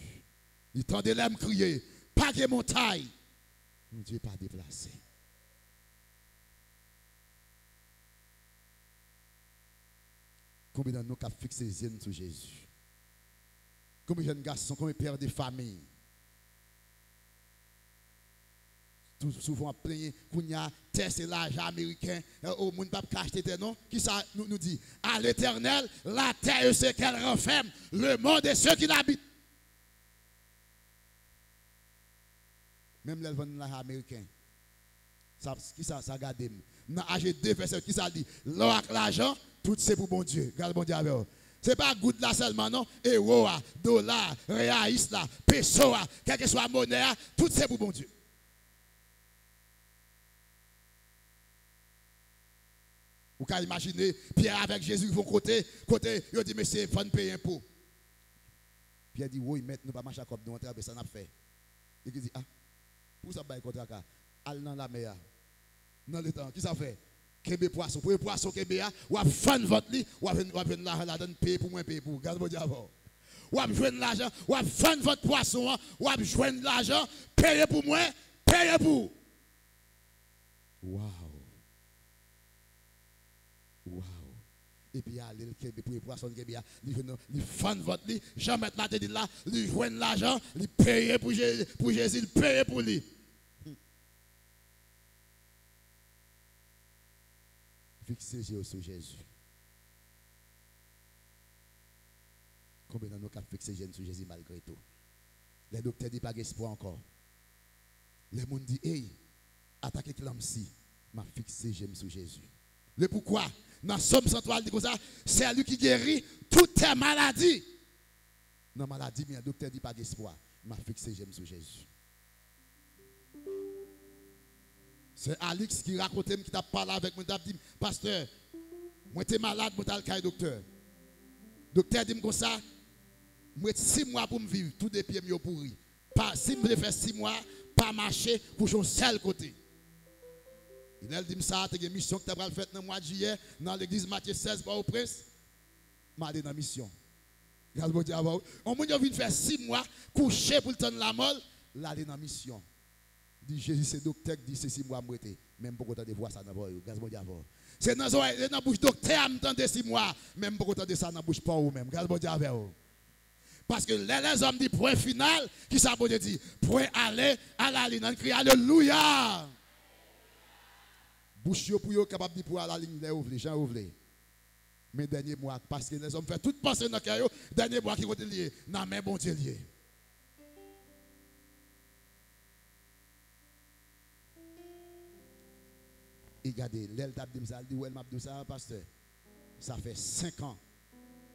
Li tande lè m kriye, pa gen montay Bondye pa deplase. Konbyen nan nou k ap fikse zye n sou Jezi? Konbyen jèn gason, konbyen pè de fanmi? Tou souvan w ap plenyen kounye a, tè se lajan ameriken, eh, o moun p ap ka achte tè non. Kisa nou, nou di? À l'Éternel la terre et ce qu'elle renferme, le monde et ceux qui l'habitent. Menm lè l vann lajan ameriken. Sa, kisa sa gade m? Nan Aje de vèsè, kisa l di? Lò ak lajan, tout se pou Bondye. Gade Bondye avè w. Se pa goud la sèlman non, ewo a, dola, reyais la, peso a, kèlkeswa monè a, tout se pou Bondye. Ou ka imajine Pyè avèk Jezi rive yon kote, kote yo di mesye vann peye enpo. Pyè di, woy mèt, nou pa mache ak kòb nou, antre avè sa n ap fè. Li di, a, pou sa bay kò traka, al nan lamè a, nan letan an, kisa w fè? Kenbe pwason. Premye pwason kenbe a, w ap fann vant li, w ap jwenn, w ap jwenn lajan ladan, peye pou mwen, peye pou ou. Gade Bondye avè w. W ap jwenn lajan, w ap fann vant pwason an, w ap jwenn lajan, peye pou mwen, peye pou ou. Waw! Waw! Epi ale, l kenbe premye pwason l kenbe a, li jwenn, li fann vant li, jan mèt la te di l la, li jwenn lajan, li peye pou Je-, pou Jezi, li peye pou li. Hmm. Fikse je w sou Jezi. Konbyen nan nou k ap fikse je n sou Jezi malgre tou? Lè doktè di pa gen espwa ankò. Lè moun di, ey, atake klamsi, m ap fikse je m sou Jezi. Le poukwa, nan Sòm san twa, li di konsa, c'est lui qui guérit toutes tes maladies. Nan maladi m yo, doktè di pa gen espwa, m ap fikse je m sou Jezi. Sè Alix ki rakonte m, ki t ap pale avèk mwen, t ap di m, pastè, mwen te malad, mwen t al kay doktè. Doktè di m konsa, m ret sis mwa pou m viv, tou de pye m yo pouri. Pa, si m vle fè sis mwa, pa mache, kouche yon sèl kote. E lè l di m sa, te gen misyon ki ta pral fèt nan mwa jiyè, nan legliz Matye sèz Pòtoprens, m ale nan misyon. Gras Bondye avè w. Yon moun yo vin fè sis mwa kouche pou l tann lamò l, l ale nan misyon. Di Jezi se doktè k di se sis mwa m rete, men m poko tande vwa sa nan vòy ou. Gras Bondye avè w. Se nan zòrèy, se nan bouch doktè a m tande sis mwa, men m poko tande sa nan bouch pa w ou menm. Gras Bondye avè w. Paske lè lèzòm di pwen final, kisa Bondye di? Pwen ale a la lin. Ann kriye alelouya! Bouch yo pou yo kapab di pwen a la lin lè yo vle, jan yo vle. Men dènye mo a, paske lèzòm fè tout panse nan kè yo, dènye mo a ki kote l ye? Nan men Bondye l ye. E gade, lè l t ap di m sa, l di, w wè l m ap di w sa a, pastè, sa fè senk an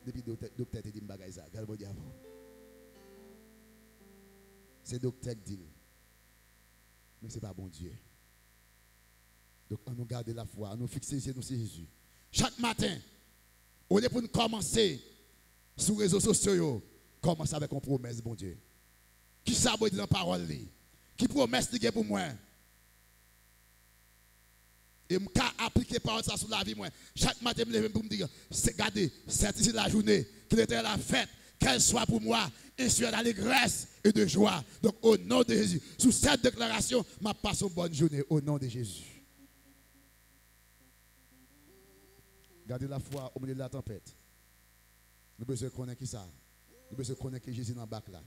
depi doktè, doktè te di m bagay sa a. Gras Bondye avè w. Se doktè k di l. Men se pa Bondye. Donk, ann nou gade lafwa, ann nou fikse je nou sou Jezi. Chak maten, olye pou n kòmanse sou rezo sosyo yo, kòmanse avèk yon pwomès Bondye. Kisa Bondye di nan pawòl li? Ki pwomès li gen pou mwen? E m ka aplike pawòl sa sou lavi mwen. Chak maten m leve m pou m di, se, gade, cette ici la journée que l'Éternel a faite, qu'elle soit pour moi un sujet d'allégresse et de joie. Donc, au nom de Jésus, sous cette déclaration, m ap pase yon bòn jounen, au nom de Jésus. Gade lafwa au milieu de la tempête. Nou bezwen konnen kisa? Nou bezwen konnen ke Jezi nan bak la.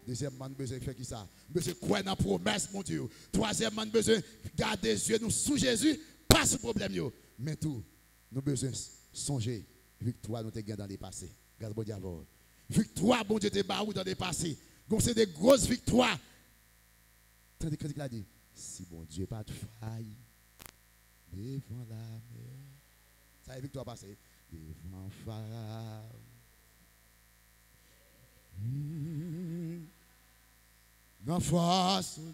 Dezyèmman, nou bezwen fè kisa? Nou bezwen kwè nan pwomès Bondye yo. Twazyèmman, nou bezwen gade zye nou sou Jezi, pa sou pwoblèm yo. Men tou, nou bezwen sonje viktwa nou te gen nan lepase. Gras Bondye avè w. Viktwa Bondye te ba ou nan lepase. Gon se de gwo viktwa. Tande kantik la di, si Bondye pa t fay devan lamè. Sa e viktwa pase. Devan Farawon. Hmm. Nan fòs ou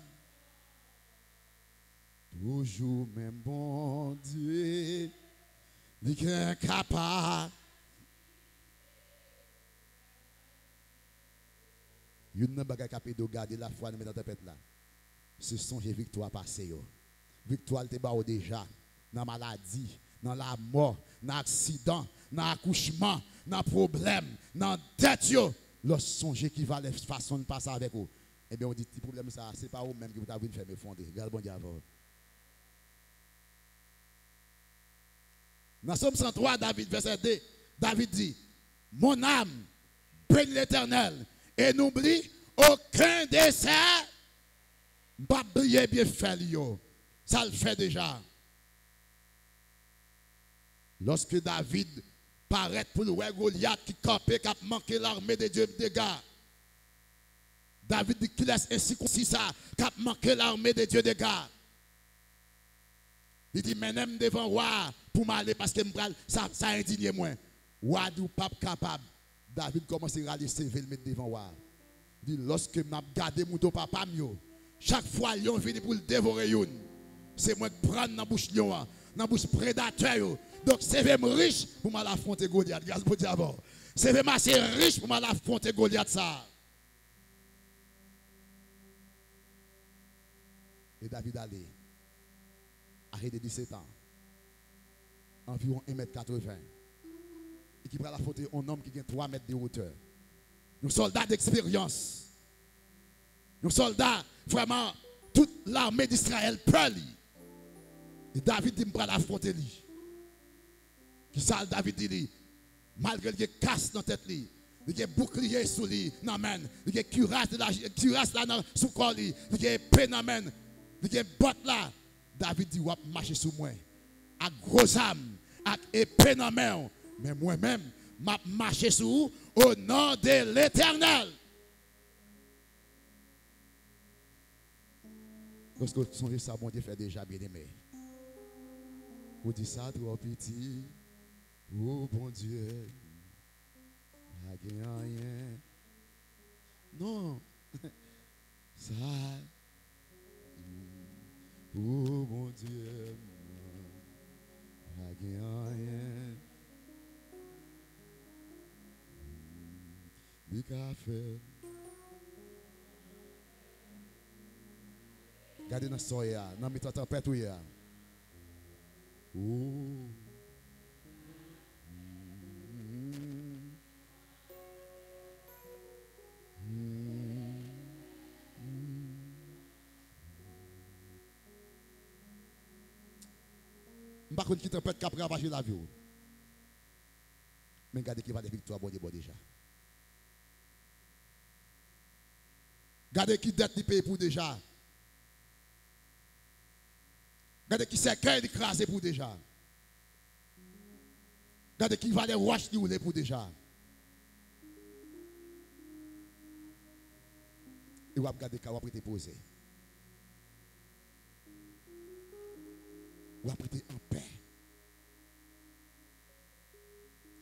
toujou menm Bondye. Li gen kapa. Youn nan bagay k ap ede w gade lafwa nan mitan tanpèt la, se sonje viktwa pase yo. Viktwa l te ba w deja nan maladi, nan lamò, nan aksidan, nan akouchman, nan pwoblèm, nan dèt yo. Lè w sonje ki valè fason l pase avèk ou, ebyen, w di, ti pwoblèm sa a, se pa ou menm ki pou ta vin fè m efwonde. Gras Bondye avè w. Nan Sòm san twa, David, vèsè de, David di, mon âme, bénis l'Éternel, et n'oublie aucun de ses. M p ap bliye byenfè li yo, sa l fè deja. Lòske David parèt pou l wè Golyat ki kanpe, k ap manke lame de Dye dega, David di, kilès ensikonsi sa k ap manke lame de Dye dega? Li di, mennen m devan wa a pou m ale, paske m pral, sa, sa endinye mwen. Wa a di, ou p ap kapab. David kòmanse rale seve l met devan wa a. Li di, lòske m ap gade mouton papa m yo, chak fwa lyon vini pou l devore youn, se mwen k pran nan bouch lyon an, nan bouch predatè yo. Donk, seve m rich pou m al afwonte Golyat. Gras Bondye avè w. Seve m ase rich pou m al afwonte Golyat sa a. E David ale, aje de disèt an, anviwon en mèt katreven, e ki pral afwonte yon nonm ki gen twa mèt de wotè. Yon sòlda deksperyans. Yon sòlda, vrèman, tout lame Izrayèl pè li. E David di, m pral afwonte li. Kisa David di li? Malgre li gen kas nan tèt li, li gen boukliye sou li, nan men l, li gen kiras de la, kiras la nan, sou kò li, li gen epe nan men l, li gen bòt la. David di, w ap mache sou mwen ak gwo zam, ak epe nan men w, men mwen menm, m ap mache sou ou, o non de Letènèl. Lòske w sonje sa Bondye fè deja, byeneme, ou di, sa twò piti pou Bondye, pa gen anyen. Non. Sa pou Bondye, pa gen anyen li ka fè. Gade nan sa w ye a, nan mitan tanpèt ou ye a. Ou. M pa konn ki tanpèt k ap ravaje lavi w. Men gade ki valè viktwa Bondye ba w deja. Gade ki dèt li peye pou w deja. Gade ki sèkèy li kraze pou w deja. Gade ki valè wòch li woule pou w deja. E w ap gade ka, w ap rete poze. W ap rete anpè.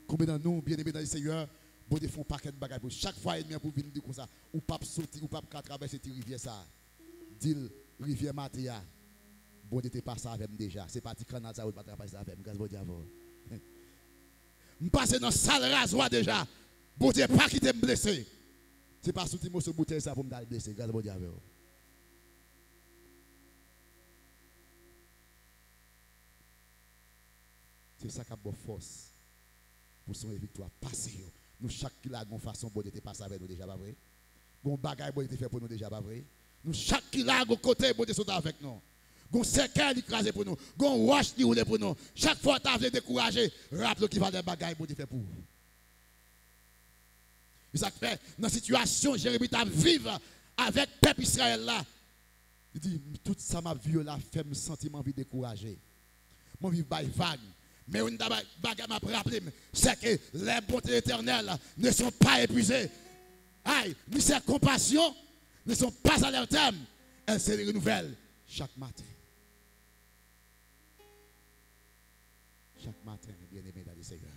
Konbyen nan nou, byeneme nan le Senyè, Bondye fè yon pakèt bagay pou nou? Chak fwa ènmi an pou vin di konsa, ou p ap soti, ou p ap ka travèse ti rivyè sa a. Di l, rivyè mate a, Bondye te pase avè m deja. Se pa ti kannal sa a ou pa travèse avè m. Gras Bondye avè w. M pase nan sal razwa deja. Bondye pa kite m blese. Se pa sou ti moso boutèy sa pou m t al blese. Gras Bondye avè w. Se sa k ap ba w fòs pou sonje viktwa pase yo. Nou chak ki la, gon fason Bondye te pase avè nou deja, pa vre? Gon bagay Bondye te fè pou nou deja, pa vre? Nou chak ki la, gon kote Bondye sot avèk nou. Gon sèkèy li kraze pou nou. Gon wòch li woule pou nou. Chak fwa w ta vle dekouraje, raple w ki valè bagay Bondye fè pou ou. E sa k fè, nan sitiyasyon Jeremi t ap viv avèk pèp Izrayèl la, li di, tout sa m ap viv yo la fè m santi m anvi dekouraje. M anvi bay vag. Men youn nan bagay m ap raple m, c'est que les bontés de l'Éternel ne sont pas épuisées. Ay, ni ses compassions ne sont pas à leur terme. Elles se renouvellent chaque matin. Chak maten, byeneme nan le Senyè.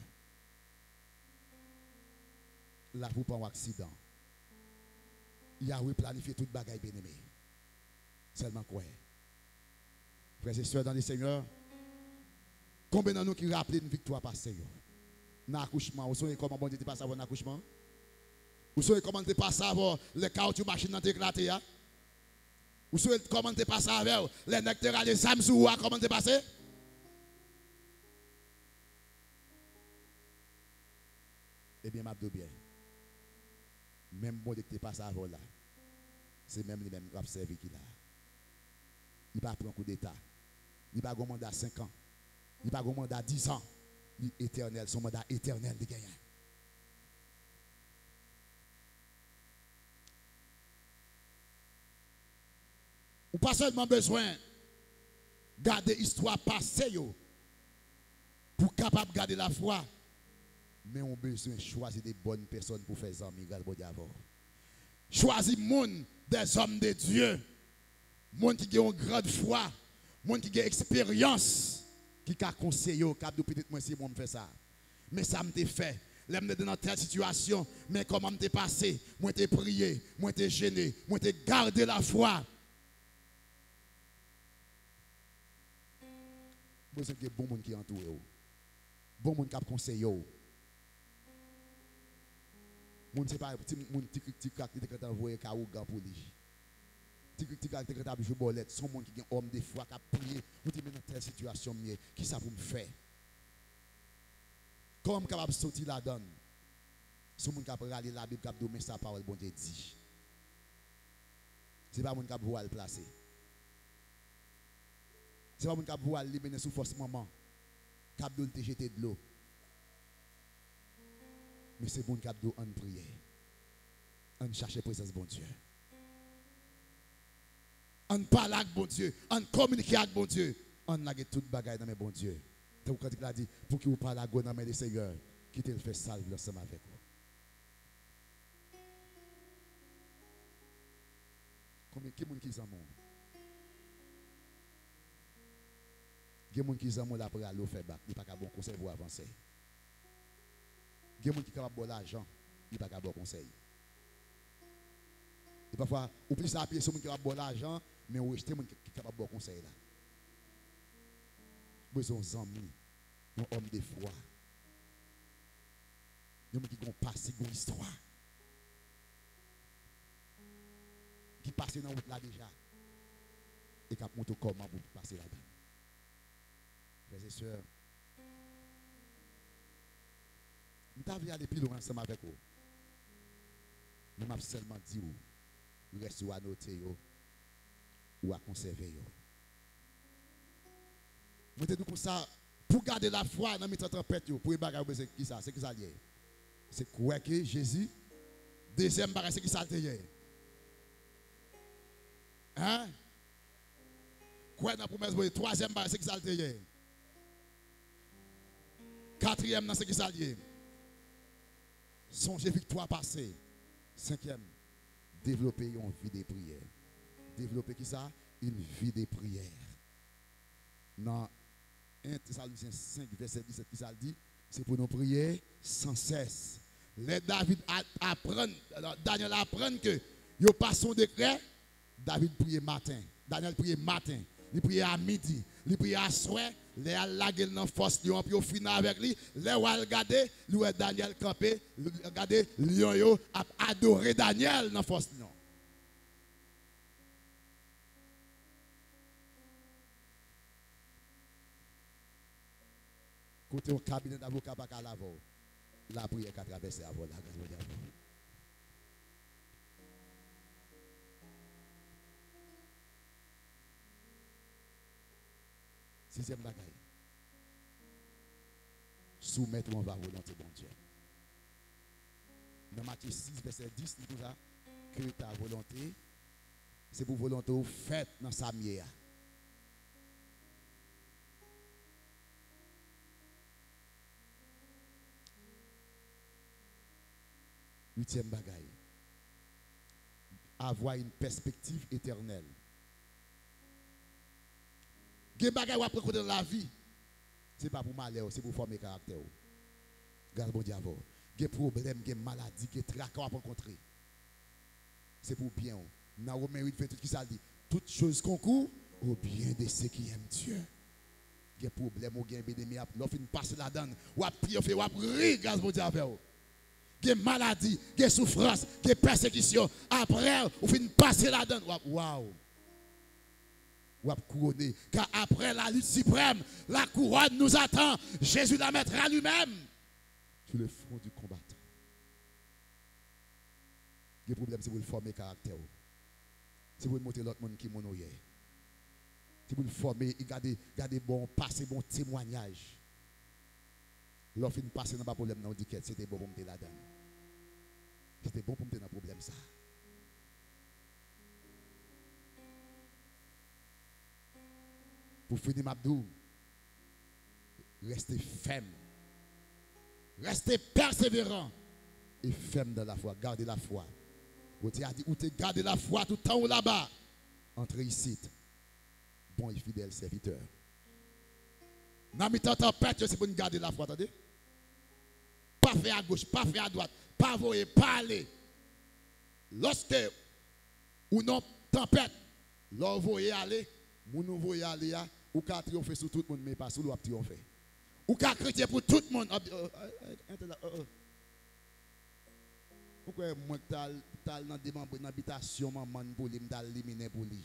Lavi w pa yon aksidan. Yahweh planifye tout bagay, byeneme. Sèlman kwè. Frè e sè nan le Senyè, konbyen nan nou ki raple n viktwa pase yo? Nan akouchman, ou sonje kòman Bondye te pase avè w nan akouchman? Ou sonje kòman l te pase avè w lè kawotchou machin nan te eklate a? Ou sonje kòman l te pase avè w lè nèg te rale zam sou ou a, kòman l te pase? Ebyen, m ap di w byen, menm Bondye ki te pase avè w la, se menm li menm w ap sèvi ki la. Li pa pran koudeta. Li pa gen manda senk an. Li pa gen manda diz an. Li etènèl, se yon manda etènèl li genyen. Ou pa sèlman bezwen gade istwa pase yo pou w kapab gade lafwa, men ou bezwen chwazi de bòn pèsòn pou w fè zanmi. Gras Bondye avè w. Chwazi moun, des hommes de Dieu, moun ki gen yon grand fwa, moun ki gen eksperyans, ki ka konseye w, k ap di w, pitit mwen, se bon m fè sa. Men sa m te fè. Lè m te nan tèl sitiyasyon, men kòman m te pase. Mwen te priye, mwen te jene, mwen te gade lafwa. Ou bezwen gen bon moun ki antoure w. Bon moun k ap konseye w. Moun se pa ti moun ti krik ti krak li te gentan voye ka ougan pou li. Ti krik ti krak li te gentan ap jwe bòlèt. Se yon moun ki gen òm de fwa k ap priye. Ou di, men nan tèl sitiyasyon m ye, kisa pou m fè? Kòman m kapab soti ladan l? Se yon moun k ap rale Labib, k ap di w, men sa pawòl Bondye di. Se pa moun k ap voye al plase. Se pa moun k ap voye al li mennen sou fòs manman, k ap di w li te jete dlo. Men se moun k ap di w ann priye. Ann chache prezans Bondye. Ann pale ak Bondye. Ann kominike ak Bondye. Ann lage tout bagay nan men Bondye. Tankou kantik la di, pouki ou pa lage w nan men Lesenyè, kite l fè sa l vle ansanm avèk ou. Konbyen, ki moun ki zanmi w? Gen moun ki zanmi w, l ap rale w fè bak, li pa ka ba w konsèy pou w avanse. Gen moun ki kapab ba w lajan, li pa ka ba w konsèy. E pafwa, ou plis apiye sou moun ki kapab ba w lajan, men ou rejte moun ki, ki kapab ba w konsèy la. Ou bezwen yon zanmi, yon òm de fwa. Yon moun ki gon pase, ki gon istwa. Ki pase nan wout la deja. E k ap montre w kòman pou w pase ladan l. Frè e sè, m ta vle ale pi lwen ansanm avèk ou. Men m ap sèlman di w, rès ou anote yo, ou a konsève yo. Mwen te di w konsa, pou gade lafwa nan mitan tanpèt yo, premye bagay ou bezwen kisa? Se kisa l ye? Se kwè ke Jezi. Dezyèm bagay, se kisa l te ye? Hein? Kwè nan pwomès Bondye. Twazyèm bagay, se kisa l te ye? Katriyèm nan, se kisa l ye? Sonje viktwa pase. Senkyèm, devlope yon vi de priyè. Devlope kisa? Une vie de prière. Nan en Tesalonityen senk, vèsè disèt, kisa l di? Se pou nou priye san sès. Lè David a-, aprann, Danyèl aprann ke yo pase yon dekrè, David priye maten. Danyèl priye maten. Li priye a midi. Li priye aswè. Lè y al lage l nan fòs lyon an pou yo fini avèk li, lè w al gade, li wè Danyèl kanpe, l-, gade, lyon yo ap adore Danyèl nan fòs lyon. Kote yon kabinèt avoka pa ka al avè w, lapriyè ka travèse avè w, lagras Bondye avè w. Sizyèm bagay, soumèt ou anba volonte Bondye. Nan Matye sis, vèsè dis, li konsa, que ta volonté, se pou volonte w fèt nan sa m ye a. Uityèm bagay, avoir une perspective éternelle. Gen bagay w ap rankontre nan lavi, se pa pou malè w, se pou fòme karaktè w. Gras Bondye avè w. Gen pwoblèm, gen maladi, gen traka w ap rankontre. Se pou byen w. Nan Women uit venntuit, kisa l di? Toutes choses concourent au bien de ceux qui aiment Dieu. Gen pwoblèm ou gen, byeneme, ap, lè w fin pase ladan l, w ap triyonfe, w ap ri, gras Bondye avè w. Gen maladi, gen soufrans, gen pèsekisyon. Apre, ou fin pase ladan l, w ap, waw. W ap kouwone. Car après la lutte suprême, la couronne nous attend. Jésus la mettra lui-même sur le front du combattant. Gen pwoblèm, se pou l fòme karaktè w. Se pou l montre lòt moun ki moun ou ye. Se pou l fòme, e gade, gade bon pase, bon temwayaj. Lè w fin pase nan ba pwoblèm nan, ou di, "Kèt, se te bon pou m te ladan l. Se te bon pou m te nan pwoblèm sa a." Pou fini, m ap di w, reste fèm. Reste pèseveran e fèm dan lafwa. Gade lafwa. Bondye a di, ou te gade lafwa tout tan ou laba. Antre isit, bon e fidèl sèvitè. Nan mitan tanpèt yo, se pou n gade lafwa, tande. Pa fè agoch, pa fè adwat, pa voye, pa ale. Lòske ou nan tanpèt, lè w voye ale, moun ou voye ale a, ou ka triyonfe sou tout moun, men pa sou li w ap triyonfe. Ou ka kretyen pou tout moun, w ap di, "Oh, oh, oh, entèl la, oh, oh." Ou kwè mwen k t al, t al nan demanbre nan bitasyon manman n pou li, m t al liminen pou li.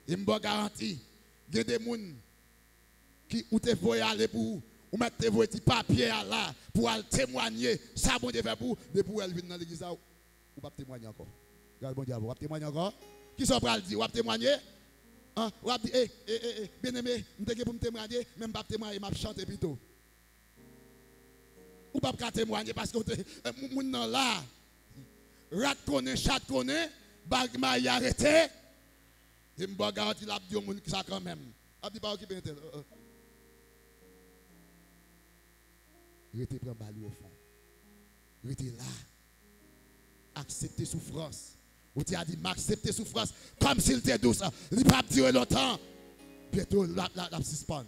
E m ba w garanti, gen de moun ki ou te voye ale pou ou, ou mèt te voye ti papye a la pou al temwanye sa Bondye fè pou ou, depi w wè l vin nan legliz la, ou p ap temwanye ankò. Gade Bondye avè w, w ap temwanye ankò? Kisa w pral di? W ap temwanye? An? W ap di, "E, e, e, e, byeneme, m te gen pou m temwanye, men m p ap temwanye, m ap chante pito." Ou p ap ka temwanye paske w te, eh, moun, moun nan la. Rat konnen, chat konnen, bagay mari a rete. E m ba w garanti l ap di yon moun sa kanmenm. L ap di pa okipe entèl. Uh, uh. Rete pran bal ou ofon. Rete la. Aksepte soufrans. Ou te a di, "M aksepte soufrans kòmsi l te dous." Li p ap dire lontan. Byento, l ap, l ap, l ap sispann.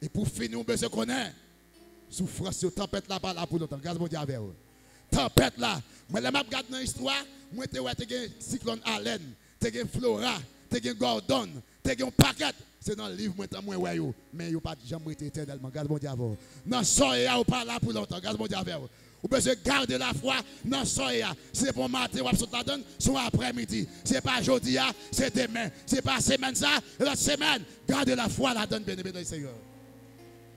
E pou fini, ou bezwen konnen, soufrans yo, tanpèt la pa la pou lontan. Gras Bondye avè w. Tanpèt la, mwen, lè m ap gad nan istwa, mwen te wè te gen siklòn Alèn, te gen Flora, te gen Gordon, te gen yon pakèt. Se nan liv mwen, tan mwen wè yo. Men yo pa t janm rete etènèlman. Gras Bondye avè w. Nan sa w ye a, ou pa la pou lontan. Gras Bondye avè w. Ou bezwen gade lafwa nan sa w ye a. Si se pa yon maten w ap sot ladan l, se yon aprèmidi. Si se pa jodi a, se demen. Si se pa semèn sa, se lòt semèn. Gade lafwa ladan l, byeneme nan Senyè.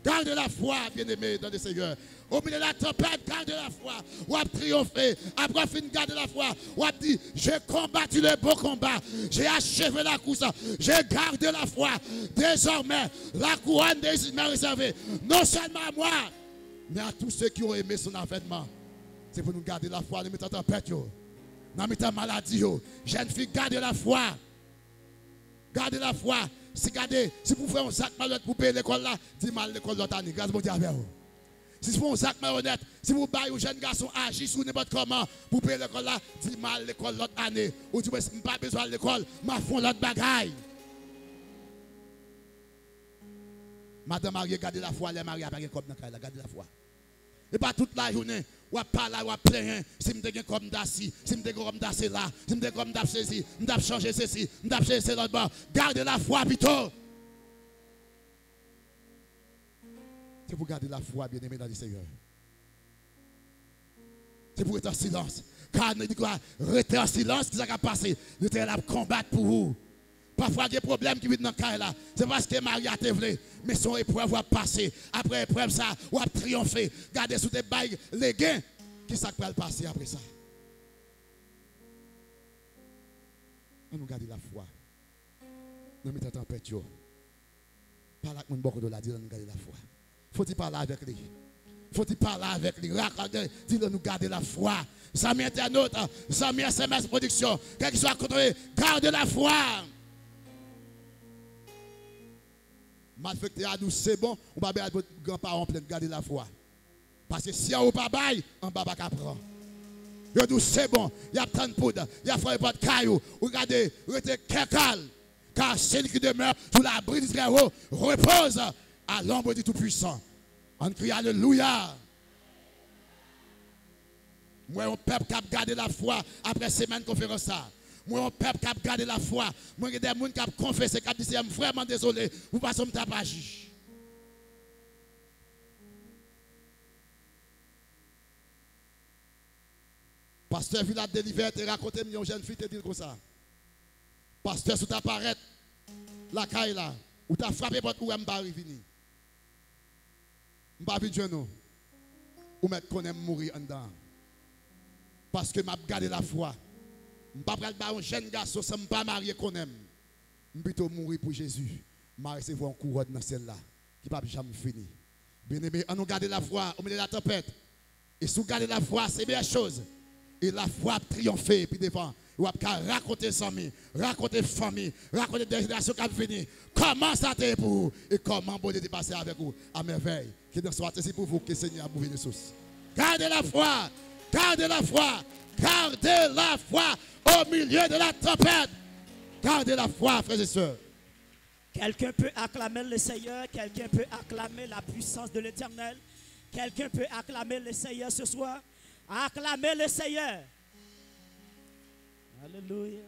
Gade lafwa, byeneme nan Senyè. Au milieu de la tempête, garde la foi. W ap triyonfe. Apre w fin gade lafwa, w ap di, "J'ai combattu le bon combat. J'ai achevé la course. J'ai gardé la foi. Désormais, la couronne de justice m'est réservée, non seulement à moi, mais à tous ceux qui ont aimé son avènement." Se pou nou gade lafwa nan mitan tanpèt yo, nan mitan maladi yo. Jèn fi, gade lafwa. Gade lafwa. Si gade, si pou fè yon zak malonèt pou peye lekòl la, di m al lekòl lòt ane. Gras Bondye avè w. Si se pou yon zak malonèt, si pou bay yon jèn gason aji sou nenpòt kòman pou peye lekòl la, di m al lekòl lòt ane. Ou di, "Mwen, m pa bezwen al lekòl, m ap fè yon lòt bagay." Madanm marye, gade lafwa, lè mari a pa gen kòb nan kay la, gade lafwa. E pa tout lajounen, w ap pale, w ap plenyen, "Si m te gen kòb, m ta si, si m te gen kòb, m ta sela, si m te gen kòb, m t ap sezi, m t ap chanje sesi, m t ap chanje se lòt bò." Gade lafwa pito. Se pou gade lafwa, byeneme nan Senyè. Se pou rete an silans. Ka nou di kwa? Rete an silans, kisa k ap pase? Letènèl ap konbat pou ou. Pafwa gen pwoblèm ki vin nan kay la. Se paske mari a te vle. Men se yon eprèv w ap pase. Apre eprèv sa, w ap triyonfe. Gade si w te bay legen. Kisa k pral pase apre sa? Ann nou gade lafwa. Nan mitan tanpèt yo. Pale ak moun bò kote w la, di l ann gade lafwa. Fò w ti pale avèk li. Fò w ti pale avèk li. Rak, rak, di l ann nou gade lafwa. Zanmi entènot, zanmi S M S Production, kèlkeswa kote w ye, gade lafwa. Malfektè a di w se bon, ou pa bay al pot granparan w plent, gade lafwa. Paske si anwo pa bay, anba pa ka pran. Yo di w se bon, y ap tann poud, y ap frape pòt kay ou, ou gade, rete kè kal. Car celui qui demeure sous l'abri du Très-Haut repose à l'ombre du Tout-Puissant. Ann kriye alelouya. Mwen yon pèp k ap gade lafwa apre semèn konferans sa. Mwen yon pèp k ap gade lafwa. Mwen gen de moun k ap konfese, k ap di, "Seyè, m vrèman dezole pou fason m t ap aji." Pastè Vilad Deliver te rakonte m yon jèn fi te di l konsa, "Pastè, si w ta parèt lakay la, ou ta frape pòt, ou wè m pa revini. M pa vin jwenn ou. Ou mèt konnen m mouri anndan an. Paske m ap gade lafwa. M pa pral ba yon jèn gason san m pa marye konnen m. M pito mouri pou Jezi. M a resevwa yon kouwòn nan syèl la ki p ap janm fini." Bien-aimé, annou gade lafwa o milye de la tanpèt. E si w gade lafwa, se meyè choz. E lafwa ap triyonfe pi devan. E w ap ka rakonte zanmi, rakonte fanmi, rakonte dè jenerasyon k ap vini. Kòman sa te ye pou ou? E kòman Bondye te pase avèk ou a mèvèy? Ke nan swa sezi pou vou, ke Senyè a move de sous. Gade lafwa, gade lafwa, gade lafwa o milye de la tanpèt. Gade lafwa, frè e sè. Quelqu'un peut acclamer le Seigneur, quelqu'un peut acclamer la puissance de l'Éternel, quelqu'un peut acclamer le Seigneur ce soir. Acclamez le Seigneur. Alléluia.